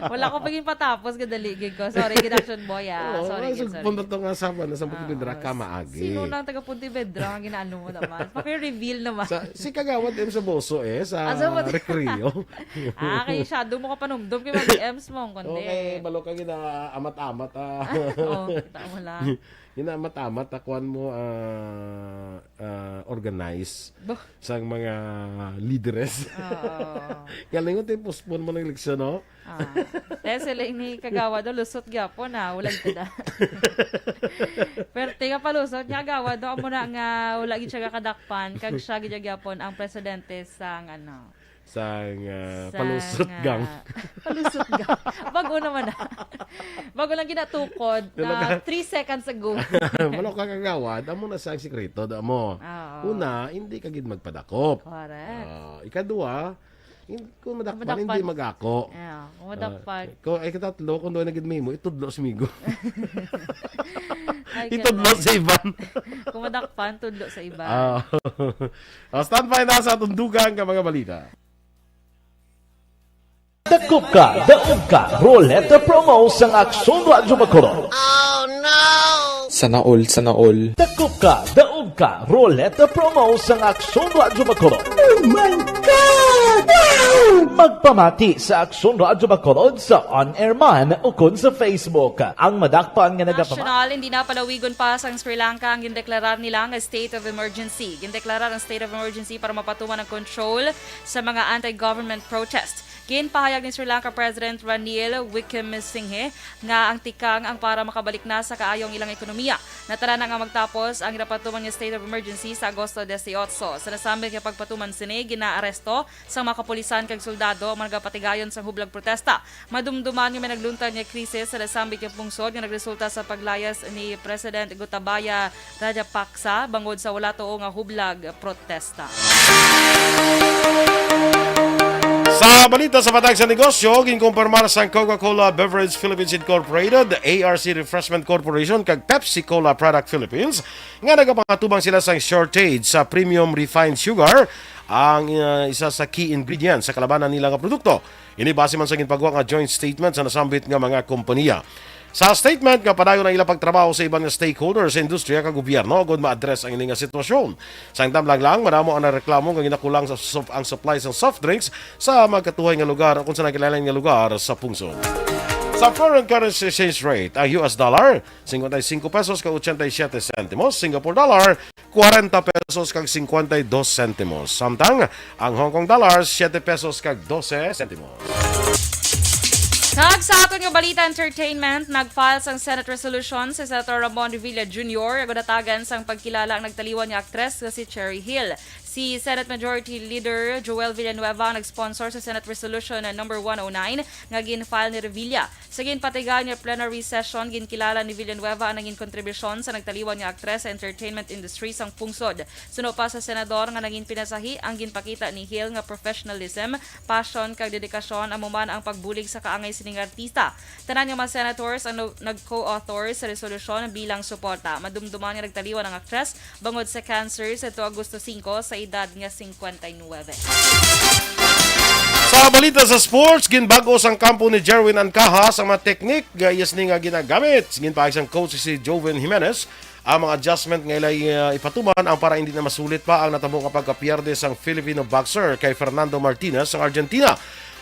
Wala ko paging patapos, kadali gid ko. Sorry, gid, Action Boy, ah. Oo, sorry, gid, sorry. Sugpon na to nga sa, ano, sa Pontevedra, Kamagi. Sino nang taga Pontevedra ang ginaano mo naman? Paki-reveal naman. Sa, si Kagawad M sa Boso, eh, sa Recreo. Ah, kay shadow mo ka panumdum kay Magi Ems mo, kundi. Okay, balo ka gina-amat-amat, ah. Oh, kita mo lang. Gina-amat-amat, ah, kuwan mo, ah, ah, organize Bo- sang mga lideres. Oo. Galingon tayo, postpone mo ng eleksyon, no? Ah. Kaya sila ini kagawad, oh, lusot gyapon, ah. Wala gid na. Pero tinga palusot niya, gawad, oh, amo na nga wala gid siya kakadakpan, kag siya gid gyapon ang presidente sang, ano, Sang, ah, sang, palusot ah, gang. Palusot gang. Bago naman na. Bago lang ginatukod Wala na ka. Three seconds ago. Wala ka kagawad, amo na sa sekreto, da mo. Oo. Una, hindi ka gid magpadakop. Correct. Ah, ikadua, in-, kung madakpan, Madakpan. Hindi mag-ako. Yeah, kung madakpan. Ah, kung, ay, katatlo, kung doon na gid mimo, itudlo sa migo. Ay, Itudlo ganun. Sa iban. Kung madakpan, tudlo sa iban. Ah. Ah, standby na sa tundugan ka mga balita. Dakop ka, daog ka, Roleta Promo sang Aksyon Radyo Bacolod. Sana all, sana all. Dakop ka, daog ka, Roleta Promo sang Aksyon Radyo Bacolod. Oh my God! Wow! Magpamati sa Aksyon Radyo Bacolod sa on-air man ukon sa Facebook. Ang madakpan nga nagapama- National, hindi na palawigon pa sang Sri Lanka ang gindeklarar nila nga state of emergency. Gindeklarar ang state of emergency para mapatuman ang control sa mga anti-government protest. Ginpahayag ni Sri Lanka President Ranil Wickremesinghe nga ang tikang ang para makabalik na sa kaayo ang ilang ekonomiya. Natala na nga magtapos ang ginapatuman nga state of emergency sa Agosto dieciocho. Sa nasambit nga pagpatuman sini, ginaaresto sang mga kapulisan kag soldado ang mga nagapatigayon sang hublag protesta. Madumduman nga may nagluntad nga krisis sa nasambit nga pungsod nga nagresulta sa paglayas ni President Gotabaya Rajapaksa bangod sa wala tuo nga hublag protesta. Sa balita sa matag sa negosyo, ginkumpirmar sang Coca-Cola Beverage Philippines Incorporated, A R C Refreshment Corporation, kag Pepsi Cola Product Philippines nga nagapatubang sila sang shortage sa premium refined sugar, ang, uh, isa sa key ingredients sa kalabanan nila nga produkto. Ini base man sa ginpagwa nga joint statement sa nasambit nga mga kompanya. Sa statement nga padayon ang ilang pagtrabaho sa iban nga stakeholder sa industriya kag gobyerno agud ma-address ang ini nga sitwasyon. Sang damlang lang, madamo ang nareklamo nga ginakulang sa sup-, ang supply sang soft drinks sa magkatuhay nga lugar o kung sa nagkalain nga lugar sa pungsod. Sa foreign currency exchange rate, ang U S dollar, cincuenta y cinco pesos kag ochenta y siete centimos, Singapore dollar, kwarenta pesos kag cincuenta y dos centimos. Samtang ang Hong Kong dollar, siete pesos kag doce centimos. Kag sa aton nga balita entertainment, nag-file sang Senate resolution si Senator Ramon Revilla Junior agud hatagan sang pagkilala ang nagtaliwan nga aktres nga si Cherry Hill. Si Senate Majority Leader Joel Villanueva ang nag-sponsor sa Senate Resolution number one oh nine nga gin-file ni Revilla. Sa ginpatigayon nga plenary session, ginkilala ni Villanueva ang nangin kontribusyon sa nagtaliwan nga aktres sa entertainment industry sang pungsod. Suno pa sa senador nga nangin pinasahi, ang ginpakita ni Hill nga professionalism, passion, kag dedikasyon amo man ang pagbulig sa kaangay sining artista. Tanan nga mga senators ang no-, nag-co-author sa resolusyon bilang suporta. Madumduman nga nagtaliwan ang aktres bangod sa cancer sadto Agosto singko sa edad nga singkwenta y nuwebe. Sa balita sa sports, ginbag-o sang kampo ni Jerwin Ancajas ang mga teknik nga iya sini nga ginagamit. Ginpahayag sang coach si Joven Jimenez ang mga adjustment nga ilay, uh, ipatuman ang para hindi na masulit pa ang natabo nga pagkapierde sang Filipino boxer kay Fernando Martinez sang Argentina.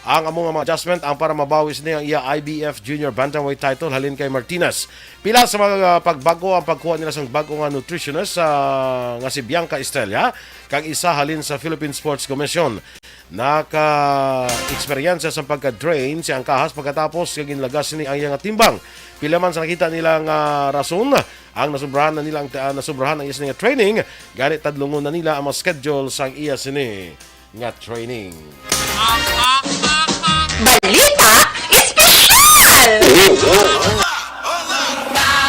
Ang amo nga mga adjustment ang para mabawi sini ang iya I B F Junior Bantamweight title halin kay Martinez. Pila sa mga, ah, pagbago ang pagkuha nila sang bag-o nga nutritionist, ah, nga si Bianca Estrella, kag isa halin sa Philippine Sports Commission. Naka-eksperyensya sa pagka-train si Ancajas pagkatapos nga ginlagas ni ang iya nga timbang. Pila man sa nakita nila nga rason, ang nasubrahan na nila ang, ah, nasubrahan ang iya nga training, gani tadlungon na nila ang mga schedule sang iya sini nga training. Balita Espesyal!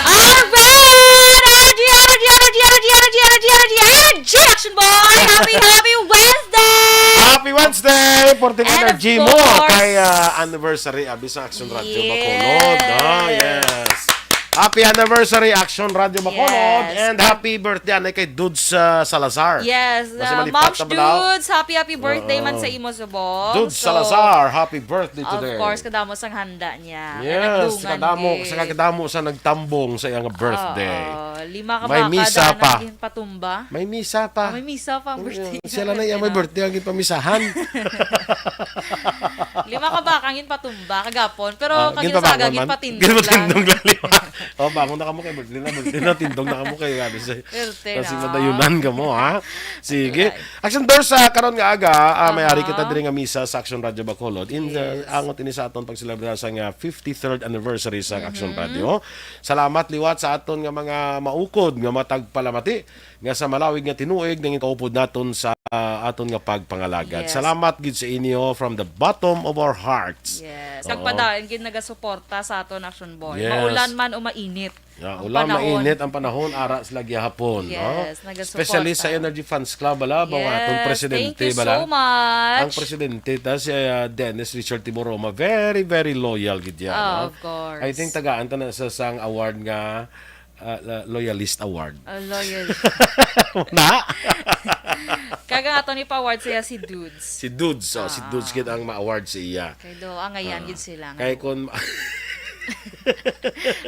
Alright! Energy, energy, energy, energy, energy, energy, energy, energy, energy! Action Boy! Happy, happy Wednesday! Happy Wednesday! Forty And of energy mo course, kay, ah, anniversary, abi sa Action Radio Yes. Bacolod. Ah, yes. Happy anniversary, Action Radio Bacolod. Yes. And happy birthday, anay kay Dudes, ah, Salazar. Yes, Basta uh, malipat Moms na ba daw? Dudes, happy, happy birthday man Oo. Sa imo subong. Dudes So, Salazar, happy birthday of today. Course, kadamo sang handa niya. Yes, Nagdungan kadamo, gid. Sa kadamo sa nagtambong sa iyang birthday. Oo, lima ka May baka misa daan pa. Ang ginpatumba. May misa pa. Ah, may misa pa ang Mm, birthday siya niya. Lang na iya may Ano? Birthday ang ginpamisahan. Lima ka baka ang ginpatumba kagapon, pero Ah, kag ginpabago ginasaga, man. Ginpatindog lang. Ginpatindog lang, lima. Oh, bangon na kamo kay birthday na, birthday na, tindog na kamo kay, ano, si, Birthday kasi na. Madayunan kamo, ha? Sige. Right. Action Doors, sa karon nga aga, ah, may ari kita Aha. diri nga misa sa Action Radio Bacolod. In the, Yes. angot ini sa aton pagselebrar sa nga fifty-third anniversary sa Action Mhm. Radio. Salamat liwat sa aton nga mga maukod nga matagpalamati nga sa malawig nga tinuig nangin kaupod naton sa, ah, aton nga pagpangalagad. Yes. Salamat gid sa inyo from the bottom of our hearts. Yes. Oo. Kag padayon gid nagasuporta sa aton Action Boy. Yes. Maulan man o mainit. Yeah, ang ulan, panahon. Mainit ang panahon, ara sila gihapon, no? Yes, nagasuporta. Especially sa Energy Fans Club, bala, ba, ang atong Yes, presidente, thank you bala. so much. Ang presidente, ta, si, ah, Dennis Richard Timoroma, very, very loyal gid yan, Oh, no? of course. I think tagaan ta na sa sang award nga, ah, la-, Loyalist Award. Ah, loyal. Na? Kag ang aton ipa-award siya si Dudes. Si Dudes, oh, si Ah. Dudes gid ang ma-award sa iya. Kay do, angayan Ah. gid sila nga. Kay kun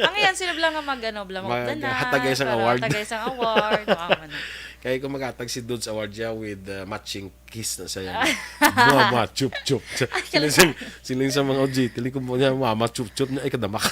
Angayan sila bala nga mag, ano, bala, Mag-, magdana, hatag isang pero award. hatag isang award, mga ano. Kay kung maghatag si Dudes Award siya with, uh, matching kiss na siya. Mama, chup, chup. Ay, Siling sa, siling sa mga O G T, likom mo niya, mama, chup, chup, niya, ay, kadamak.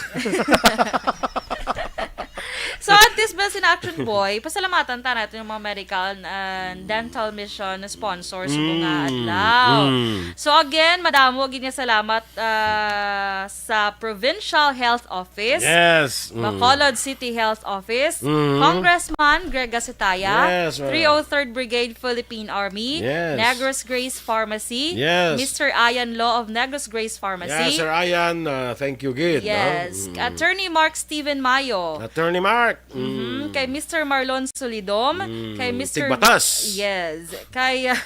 So, antes ba sina Action Boy, pasalamatan ta natin yung mga medical and dental mission sponsors sa mga Mm, adlaw. mm. So, again, madamo gid nga salamat, ah, sa Provincial Health Office, Yes, mm. Bacolod City Health Office, Mm. Congressman Greg Gasitaya, Yes, wala. three oh third Brigade Philippine Army, Yes. Negros Grace Pharmacy, Yes. Mister Ian Law of Negros Grace Pharmacy. Yes, Sir Ian, uh, thank you gid, no? Yes. Mm. Attorney Mark Steven Mayo. Attorney Mark. Mhm. Mm. Kay Mister Marlon Solidom, Mm. kay Mister Tigbatas. Yes. Kay, uh,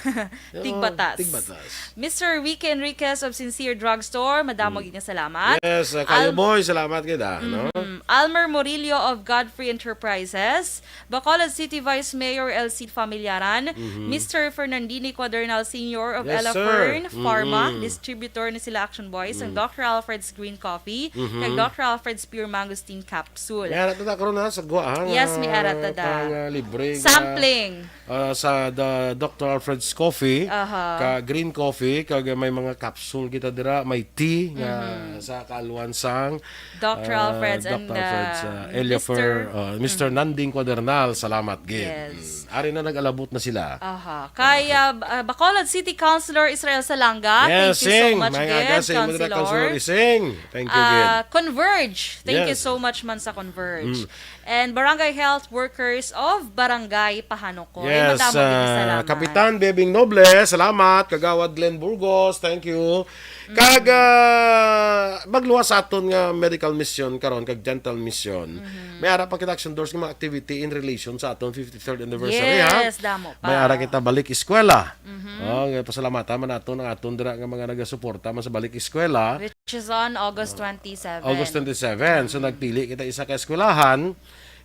Oo, Tigbatas. Tigbatas. Mister Ricky Enriquez of Sincere Drugstore, madamo Mm. gid nga salamat. Yes, uh, Kayo Al- Boy, salamat gid, ah, no? Mm. Almer Murillo of Godfrey Enterprises, Bacolod City Vice Mayor Elcid Familiaran, Mhm. Mister Fernandini Cuadernal Senior of Yes, Ella sir. Fern Pharma, Mm-mm. distributor ni sila Action Boys, ang Mm. Doctor Alfred's Green Coffee, Mhm. kag Doctor Alfred's Pure Mangosteen Capsule. May ara ta karon, ha, sa gwa, ha, Yes, may nga ara ta da. pang, ah, libre nga, Sampling. ah, sa the Doctor Alfred's Coffee, Aha. ka green coffee, kag may mga capsule kita dira, may tea nga Mhm. sa kaalwan sang, Doctor ah, Alfred's and, Doctor Alfred's, ah, ah, Eliafer, Mister ah, Mister Mhm. Nanding Cuadernal, salamat gid. Yes. Mm. Ari na, nag-alabot na sila. Aha. Kay, ah, ah, Bacolod City Councilor Israel Salanga, Yes, thank you so sing. much May again, aga sa imo dira, Councilor. Councilor Ising. Thank you Ah, again. Converge. Thank you Yes. so much man sa Converge. Mm. And Barangay Health Workers of Barangay Pahanukon. Yes, Madamo gid ah, salamat. Kapitan Bebing Noble, salamat. Kagawad Glenn Burgos, thank you. Mm. Kag, ah, magluwas sa aton nga medical mission karon, kag dental mission. Mhm. May ara pa kita, Action Doors, nga mga activity in relation sa aton fifty-third anniversary, ha? Yes, damo pa. May ara kita balik eskwela. Mhm. Oh, nga pasalamatan man naton ang aton dira nga mga nagasuporta man sa balik eskwela. Which is on August twenty-seven. August twenty-seven. So, Mm. nagpili kita isa ka eskwelahan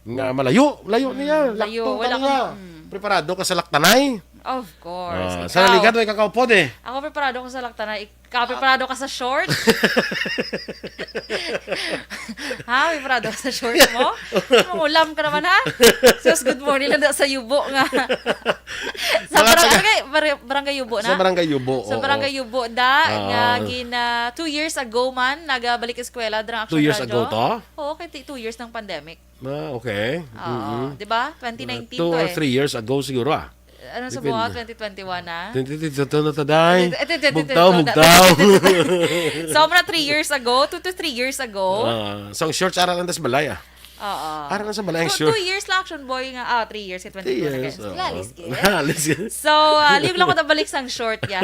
nga malayo, layo Mm, niya, layo. Laktong Wala ka niya. kang, mm. Preparado ka sa laktanay? Of course. Ah, Ikaw? sa Ligan, may kakaupod eh. Ako, preparado ko sa laktanay. Ikaw, preparado ka sa short? Ha? Preparado ka sa short mo? Mangulam ka naman, ha? Sus, good morning lang da sa Yubo nga. Sa Mga barang-, taga- ano kay? Bar-, Barangay Yubo na? Sa Barangay Yubo, Sa oo. Barangay Yubo da, Ah. nga gina-, two years ago man, nagabalik eskwela, dira ang Two Action years Radio. ago to? Oo, kay ti-, two years ng pandemic. Ah, okay. Oo. Mm-mm. Di ba? Twenty nineteen Mga two to or eh. three years ago siguro, ah. Ano sa Depende. buha? Twenty twenty-one na? Twenty twenty-two na ta, day. Eh, twenty twenty-two Bugtaw, na. bugtaw. So, mga three years ago, two to three years ago. Ah, so, ang shorts, ara lang tas balay, ah. Oo. Ara lang sa balay ang Two, short. two years lang, Action Boy, nga. Ah, three years, kay Three twenty-two na years, kayo. oo. Lalis, gid. Lalis, gid. So, ah, leave lang ko na balik sang short, ya.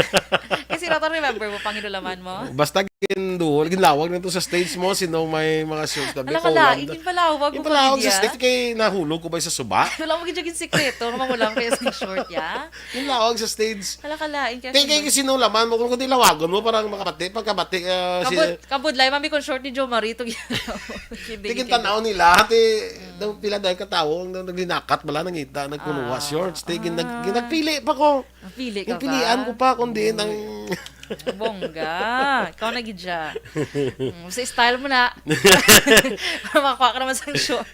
Kasi, Roto, remember mo, panginulaman mo? Basta ginduol, ginlawag na to sa stage mo, sino may mga shorts na Ala, biko, kalain, wala. Ginpalawag mo Ginpalawag pa, sa ya? stage, kay nahulog ko ba sa suba? Wala mo gid yung sikreto, nga mangulang kayo sa short, ya? Ginlawag sa stage. Ala, kalain, kaya Kay, kay sino laman mo, kung kundi lawagon mo, parang makabati, pagkabati, ah, si Kabud-, kabudlay, mami, kung short ni Jo Marie, itong Tigin tanaw nila, ate, Mm. daw pila dahil katawo, ang nag-, naglinakat, bala, nangita, nagkunuha, Ah. shorts, tigin, nag-, Ah. ginagpili pa ko. Napili ka Ginpilian ba? ko pa, kundi Mm. nang Bongga. Ikaw na gid siya. Mm, sa style mo na. Para makakuha ka naman sa short.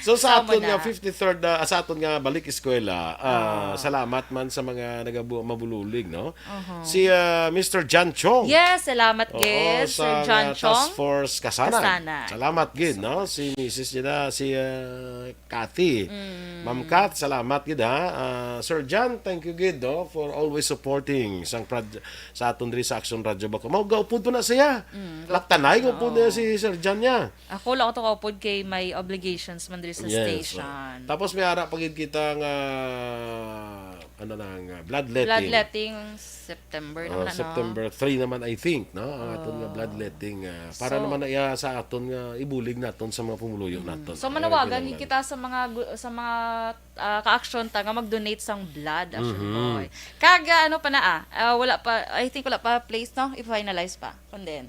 So, sa Sa aton nga muna. fifty-third, ah, sa aton nga balik eskwela, ah, Ah. salamat man sa mga nagabu-, mabululig, no? Uh-huh. Si, ah, Mister John Chong. Yes, salamat Oo, gid, Sir sa John nga Task Chong. Force Kasana. Kasana. Salamat gid, no? Si Missus niya na, si, ah, Kathy. Mm. Ma'am Kath, salamat gid, ha. Ah, Sir John, thank you gid, no, for always supporting sang prod-, sa aton diri sa Action Radio Baco. Mao, gaupod po na siya. Mm, Laktanay, gaupod gaupod na. na si Sir John niya. Ako lang to kaupod kay may obligations man diri sa Yes, station. oh. Tapos may ara pa gid kita nga, ano na, nga bloodletting. Bloodletting, September Oh, naman, ano? September three naman, I think, no? Ang aton nga Oh. bloodletting, ah, para So, naman na iya sa aton nga ibulig naton sa mga pumuluyo Mm. naton. So, Ano manawagan yung gid kinahanglan? kita sa mga gu-, sa mga, ah, ka-aksyon ta nga mag-donate sang blood, Action Mhm. Boy. Kag, ah, ano pa na, ah, ah, wala pa, I think wala pa place, no? I-finalize pa. And then,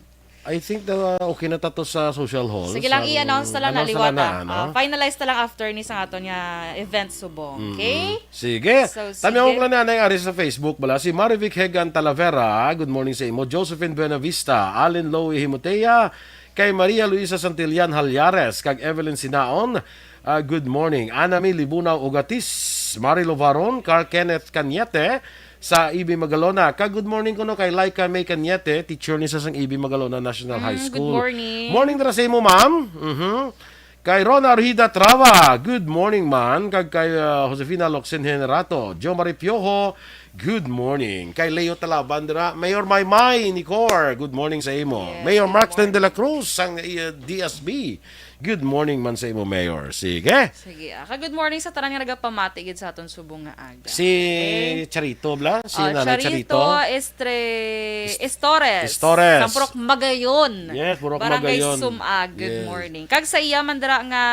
I think na okay na tato sa social hall. Sige lang, Sa i-announce na lang na, announce na lang liwata. na, ano? Ah, finalize na lang after ni sa aton nga event subong. Mm-mm. Okay? Sige. So, Tami sige. Ako lang na, na ari sa Facebook bala. Si Marivic Hegan Talavera, good morning sa imo. Josephine Buenavista, Allen Lowy Himotea, kay Maria Luisa Santillan Halyares, kag Evelyn Sinaon, ah, good morning. Anami Libunaw Ugatis, Mari Lovaron, Carl Kenneth Cañete, sa E B Magalona. Kag good morning kuno kay Laika May Cañete, teacher ni sa sang E B Magalona National High Mm, good School. morning. Morning dira sa imo, ma'am. Mhm. Kay Rona Arhida Trava, good morning, man. Kag kay, ah, Josefina Locsin Generato, Jo Marie Piojo, good morning. Kay Leo Talaban dira, Mayor Maymay Nicor, good morning sa imo. Yes, Mayor good Mark Sten de la morning. Cruz, sang, eh, D S B, good morning man sa imo, Mayor. Sige. Sige, ah. Ka-good morning sa tanan nga nagapamati gid sa aton subong nga aga. Si Okay? Charito, bla? Si Oh, Nanay Charito Charito? Estre-, Est-, Estores. Estores. Sa Purok Magayon. Yes, Purok Barangay Magayon. Sumag. Good Yes. morning. Kag sa iya man dira nga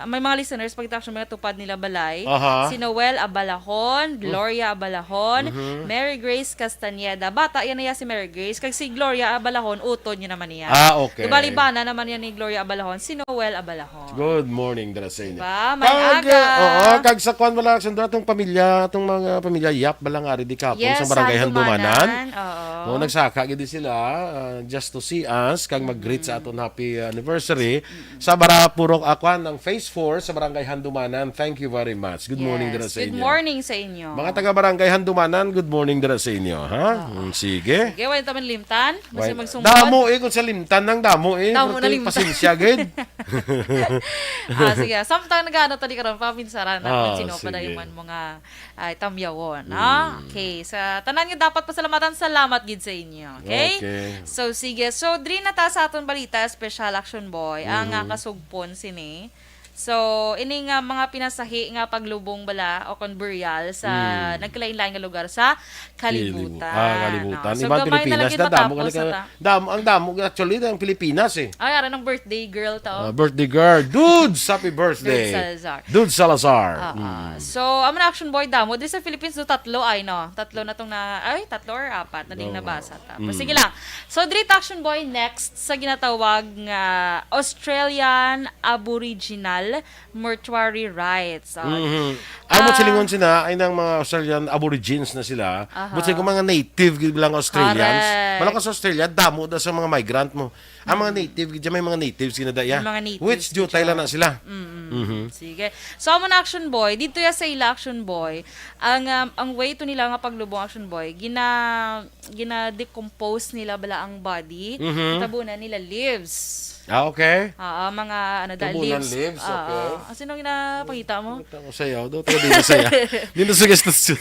may mga listeners, pagkita ko siya, mga tupad nila balay. Aha. Si Noel Abalahon, Mm. Gloria Abalahon, Mhm. Mary Grace Castañeda. Bata yan na iya si Mary Grace. Kag si Gloria Abalahon, utod niya naman niya. Ah, okay. Tubali bana naman yan ni Gloria Abalahon, si Noel Abalahon. Good morning, dira sa inyo. Diba? May Kag, aga. Oo, kag sa kwan, wala, sa atong pamilya, atong mga pamilya Yap, bala nga ari di kapon Yes, sa barangay Handumanan. Handumanan. Oo. Oo, nagsaka gid sila, ah, just to see us, kag mag-greet sa Mm. aton happy anniversary. Mm. Sa Barapurok, ah, kwan, ang Phase four sa barangay Handumanan. Thank you very much. Good morning, Yes. dira sa Good inyo. morning sa inyo. Mga taga barangay Handumanan, good morning, dira sa inyo, ha? Oo. Mm, sige. Sige, wala naman limtan. Basta Wait, magsungkod. Damo, eh, kung sa limtan nang damo, eh. Damo na Pati limtan. pasensya, gid. Ah, sige. Samtang nag-ano tadi karon, paminsaran na Ah, kung sino pa na sige. yung man mga, ay, tamyawon, ha? Mm. Okay. Sa tanan nga dapat pasalamatan, salamat gid sa inyo. Okay? Okay. So, sige. So, diri na ta sa aton balita, special action boy, ang, ah, Mhm. kasugpon sini. So, ini nga mga pinasahi nga paglubong bala o kon burial sa Mm. nagkalain-lain nga lugar sa Kalibu-, kalibutan. ah, kalibutan. No? So, Iban gamay na Pilipinas, lagi da, damo matapos ka na ka-, ta. damo, ang damo, actually, ang Pilipinas, eh. Ay, ara ng birthday girl to. Ah, birthday girl. Dudes, happy birthday. Dudes Salazar. Dudes Salazar. Ah, ah. Mm. So, amo na, Action Boy, damo. Di sa Philippines, do tatlo ay, no? Tatlo na tong na, ay, tatlo or apat na ding Oo. nabasa ta. Mm. Sige lang. So, diri ta, Action Boy, next sa ginatawag nga Australian Aboriginal Mortuary Rites. Ah, Mhm. Amo ah, silingon sila, ay nang mga Australian Aborigines na sila. Aha. But sa mga native, gid lang Australians. Correct. Wala ka sa Australia, damo da sa mga migrant mo. Ang mga Mm. native, gid may mga natives, gid na da, ya. May mga natives, Which, gid jutay siya. lang na sila. Mm-mm. Mhm. Sige. So, amo na, Action Boy. Dito ya sa ila, Action Boy, ang, um, ang way to nila nga paglubong, Action Boy, gina-, gina-decompose nila bala ang body, Mhm. tabunan nila leaves. Ah, okay. Oo, mga ano da, Tabunan leaves. leaves, Oo. okay. Ah, sino ginapakita mo? Pakita ko sa'yo. Doon tayo din sa'yo. Dito sa guest studio.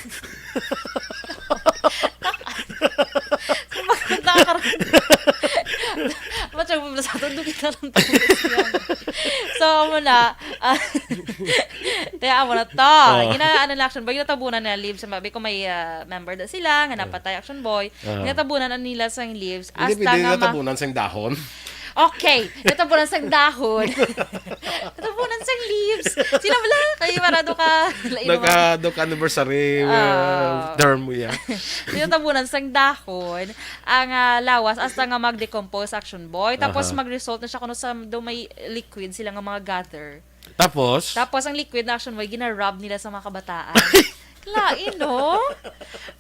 Bakit nakakar-, ba't siya bumabasa? Doon kita lang tapos yan. So, amo na. Ah, kaya amo na to. Ah. Gina-, ano na, Action Boy, ginatabunan na leaves. Sabi ko may, ah, member na sila, nga Ah. napatay, Action Boy. Ah. Ginatabunan na nila sang leaves. Hindi, Hasta pwede nga ma- natabunan sang dahon. Okay, natabunan sang dahon. Natabunan sang leaves. Sila wala, kay marado ka, lain mo. Nagka-, dok anniversary, uh, Ah. term mo yan. Natabunan sang dahon ang, ah, lawas hasta nga mag-decompose, Action Boy. Tapos Aha. mag-result na siya kuno sa do may liquid sila nga mga gather. Tapos? Tapos ang liquid na, Action Boy, gina-rub nila sa mga kabataan. Lain, no?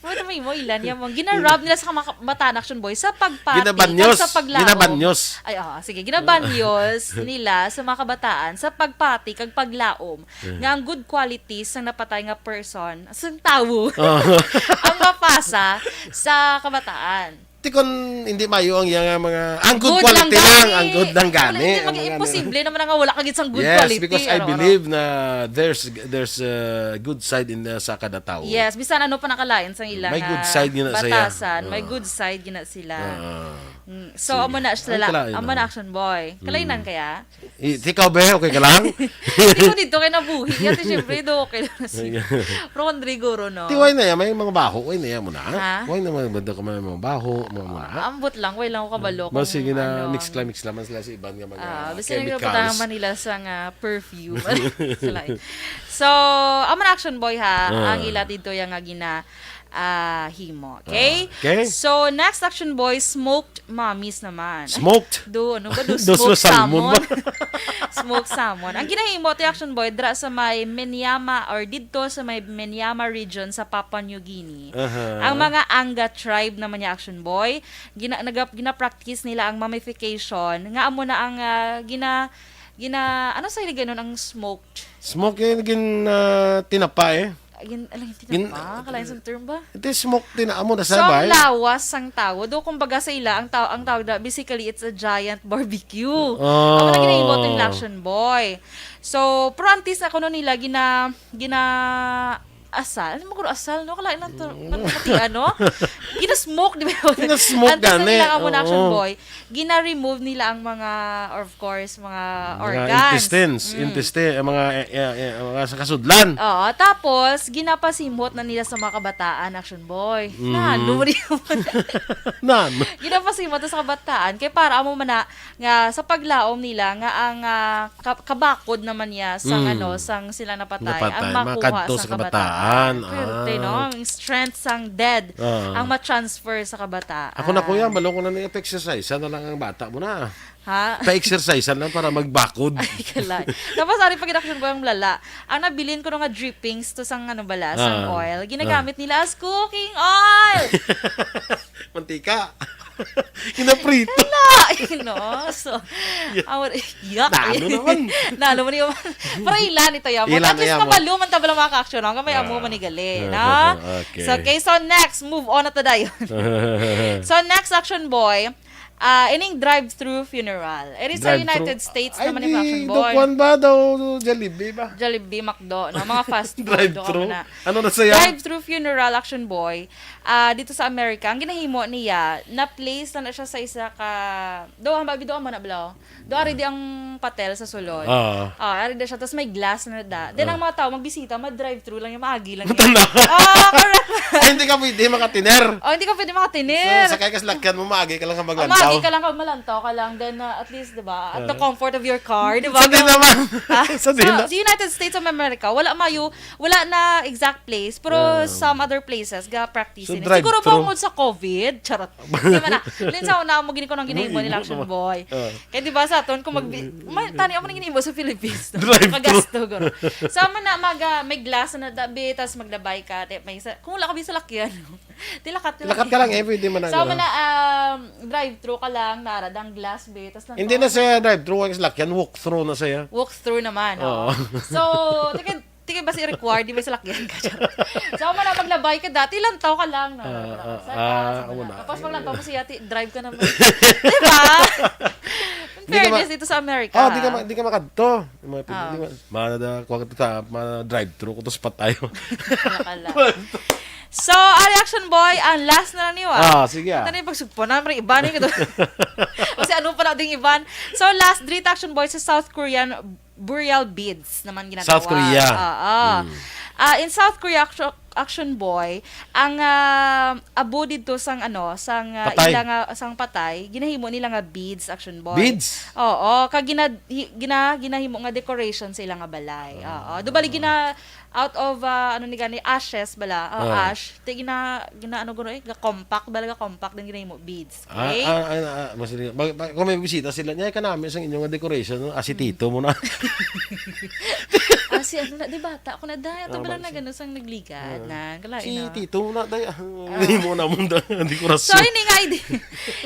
Ano may mo, ilan yan mo? Ginarab nila sa mga kabataan, Action Boy, sa pagpati, Ginabanyos. kag sa paglaom. Ginabanyos. Ay, oo, sige. Ginabanyos nila sa mga kabataan sa pagpati kag paglaom nga ang good qualities sang napatay nga person, sang tawo, Oh. ang mapasa sa kabataan. Ti kon hindi mayo ang iya nga mga, ang good Good lang quality lang, gani. ang good lang Wala, gani, hindi ang mga maging ano. imposible naman nga wala ka gid sang good Yes, quality, because I ano, ano. believe na there's, there's a good side in the, sa kada tawo. Yes, bisan ano pa nakalain sang ila May nga good side gina sa iya. batasan, may Ah. good side gina sila. Ah. Mm, So, Sige. amo na Ay, sila, kalain amo na naman. Action Boy. Kalainan Mm. kaya? I-, ikaw, be, okay ka lang? Hindi ko dito kay nabuhi. Kasi syempre, do okay lang na siya. Sige. Pero kung Rodrigo, no? Ti, why na yan? May mga baho. Why na yan mo na? Ha? Why na may banda ka may mga baho? Mga muna? Ambot lang. Why lang ako kabalo Mas kung sige na, ano. mix lang, mix lang man sila sa iban nga mga Ah, basta chemicals. nagpapatahan man nila sa nga perfume. Sa lain. So, amo na Action Boy, ha? Ah. Ang ila dito yung nga gina, ah, himo. Okay? Ah, okay. So, next Action Boy, smoked mommies naman. Ay, Smoked? do, ano ba? Do Dos smoked mo salmon salmon? ba? Smoked salmon. Ang ginahimo ti Action Boy, dra sa may Menyama or didto sa may Menyama region sa Papua New Guinea. Aha. Ang mga Anga tribe naman niya Action Boy, gina, naga, gina-practice nila ang mummification, nga amo na ang, ah, gina, gina, ano sa Iliganon ang smoked? Smoke yung gin, ah, tinapa eh. Gin, alam yung Gin- tinapa? Kalain sa term ba? Ito yung smoke, tina-, amo na So, sa ang bay. lawas sang tawo, do kumbaga sa ila, ang tawo, ang tawag na, basically, it's a giant barbecue. Oh. Amo na ginahimo to yung Action Boy. So, pero antes na kuno nila, gina, gina, asal? Ano mo kuno asal, no? Kalain lang to. Mm. Ano, mati, ano? Gina-smoke, di ba? Gina-smoke Antes na gani. nila amo na Action Oo. Boy, gina-remove nila ang mga, of course, mga Mga organs. intestines, Mm. intestine, ang mga, eh, eh, eh, mga sa kasudlan. Oo, tapos ginapasimhot na nila sa mga kabataan, Action Boy. Mm. Nano mo rin naman. Nano? Ginapasimhot na sa kabataan kay para amo man na nga sa paglaom nila nga ang, ah, ka-, kabakod naman niya sang, Mm. ano, sang sila napatay, Napatay, ang makuha makadto sa sa kabataan. kabataan. Pwerte, Ah. no? Ang strength sang dead, Ah. ang ma-transfer sa kabataan. Ako na, kuya, balo ko na ni exercise. Sana lang ang bata mo na. Ha? Pa-exercise lang para magbakod. Ay, kalay. Tapos, ari pa gid Action Boy ang lala. Ang nabilin ko nga drippings to sang, ano bala, sang Ah. oil. Ginagamit Ah. nila as cooking oil. Mantika. Ginaprito. Wala, you know? So, Yeah. awar-, yuck. Nano naman. Nano man yung, pero ilan ito yan. Ilan At least na yan, kabalo man tabala mga ka-action, no? Kamay amo Ah. manigali, Ah, na? okay. So, okay, so next, move on na to dayon. So, next Action Boy, ah, ining drive-thru funeral. Eri sa Drive-thru? United States Ay, naman yung di, Action do Boy. kuwan ba daw, Jollibee ba? Jollibee, McDo, no? Mga fast food, do Drive-thru? ka muna. Ano na saya? Drive-thru funeral, Action Boy. Ah, dito sa Amerika, ang ginahimo niya, na-place na, na siya sa isa ka, do, ang babi, do, amo na, blo? Do, ari di ang patel sa sulod. Oo. Ah, ari di siya, tas may glass na da. Then, Ah. ang mga tao, magbisita, ma-drive-thru lang yung maagi lang yun. Matanda. Ah, correct. Ay, hindi ka pwede makatiner. Oh, hindi ka pwede makatiner. So, sakay ka sa lakyan mo, maagi ka lang ka Ah, maglantaw. maagi ka lang ka, malantaw ka lang. Then, uh, at least, di ba, at the Ah. comfort of your car, di ba? Sa din naman. Ha? Sa din Sa, na. sa United States of America, wala mayo, wala na exact place, pero Ah. some other places, ga-practice So, nila. Siguro drive-thru. bangod sa COVID, charot. Di ba na? Linsaw na mo gini ko nang ginahimo Ano, nila, imo Action naman. Boy. Ah. Kaya di ba sa aton, kung mag-, Mm. ma-, tani, amo na ginahimo sa Philippines, no? Drive-thru. Magasto, guro. So, amo na, mag, ah, may glass na dabi, tas maglabay ka, te, may sa, kung wala ka may salakyan, no? Tilakat, tilakat. Lakat ka lang, eh, pwede man na, So, amo guro. na, um, drive-thru ka lang, naradang glass, be, tas lang Hindi to. na siya drive-thru, ang salakyan, walk-through na siya. Walk-through naman, Oo. oh. So, tika, tika ba si required, di ba salakyan ka? Charot. So, amo na, maglabay ka, dati lantaw ka lang, no? Ah, Wala ka ah, sa ah, taas, amo wala. na. Tapos pag lantaw mo siya, ti-, drive ka naman. Di ba? In Di ka ma-, fairness, dito sa Amerika, oh, di ka ha? ma-, di ka makadto. Yung mga pin-, Ah. di ba? Mana da, kuha ka to sa, mana drive-thru ko to sa patay. Wala ka lang. So, ari Action Boy, ang last na lang niyo, ah. Ah, sige, ah. Ito na yung pagsugpo na, may iba na yung ito. Kasi ano pa na ding iban? So, last, diri ta Action Boy, sa South Korean burial beads naman ginatawag. South Korea. Oo. Mm. Ah, in South Korea, Action, Action Boy, ang, ah, abo dito sang, ano, sang, ah, Patay. ila nga, sang patay, ginahimo nila nga beads, Action Boy. Beads? Oo, kag gina-, hi-, gina-, ginahimo nga decoration sa ila nga balay. Ah. Oo. Do bali gina-, out of, ah, ano ni gani, ashes bala. Oh, Ah. ash. Ti gina, gina, ano guro eh, ga-compact, bala ga-compact din ginahimo beads. Ah, Okay? ah, ah, ah, mas, mag, mag, kung may bisita sila, niya ka namin sa inyong decoration, no? Ah, si Hmm. Tito mo na. Ah, Si ano na, di bata ako na, dahil ito Ah, ba lang bata na siya. Gano'n sang nagligad Ah. na, kalain Si na. Tito na, day, ah, Ah. Hindi mo na mong da-, hindi ko So, rason. Ini nga idea,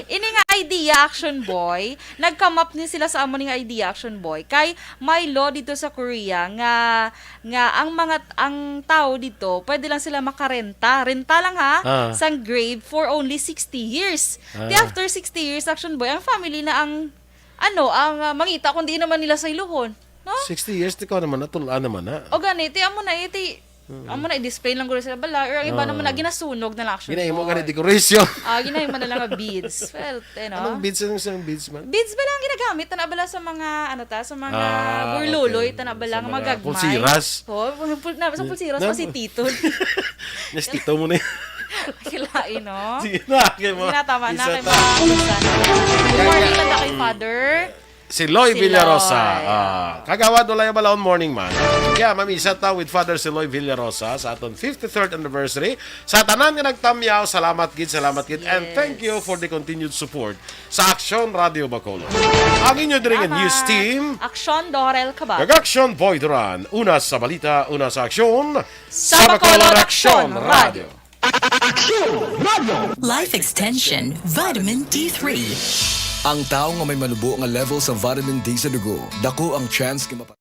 ini nga idea, Action Boy, nag-come up ni sila sa amo ning idea, Action Boy, kay may law dito sa Korea nga, nga ang mga, ang tao dito, pwede lang sila makarenta. Renta lang, ha? Ah. Sang grave for only sixty years. Di Ah. After sixty years, Action Boy, ang family na ang, ano, ang, ah, mangita kung di naman nila sayluhon. No? Sixty years, di ka naman, natula naman na. O gani, ti amo na, iti, Hmm. Amo na, i-display lang guro sila bala, or ang iba Ah. Naman na, ginasunog na lang, actually. Ginahimo ka ni decoration. Ah, ginahimo na lang nga beads. Well, eh, no? Anong beads? Anong isang beads man? Beads ba lang ginagamit? Tana bala sa mga, ano ta, sa mga Ah, burluloy, okay. Tana bala Sa nga mga magagmay. Pulsiras. Oh, pul-, pul-, na, sa Di-, pulsiras, na-, pa si Tito. Yes, Tito mo na yun. Kilain, no? Sige na, kay mo. Sige na, tama na, isa kay ta. Mga isa na. Good morning lang na kay Father. Si Loy Si Villarosa. Loy. Ah, Kagawad, wala yung balaon morning man. Kaya mamisa ta with Father Siloy Villarosa sa aton fifty-third anniversary. Sa tanan nga nagtamyaw, salamat gid, salamat gid. And Yes. Thank you for the continued support sa Aksyon Radio Bacolod. Ang inyo diri nga Salamat. News team. Aksyon Dorel Cabal. Kag Aksyon Boy Duran. Una sa balita, una sa aksyon. Sa Bacolod Aksyon Radio. Aksyon Radio. Life Extension Vitamin D three. Ang tawo nga may manubo nga level sa vitamin D sa dugo, dako ang chance nga mapa-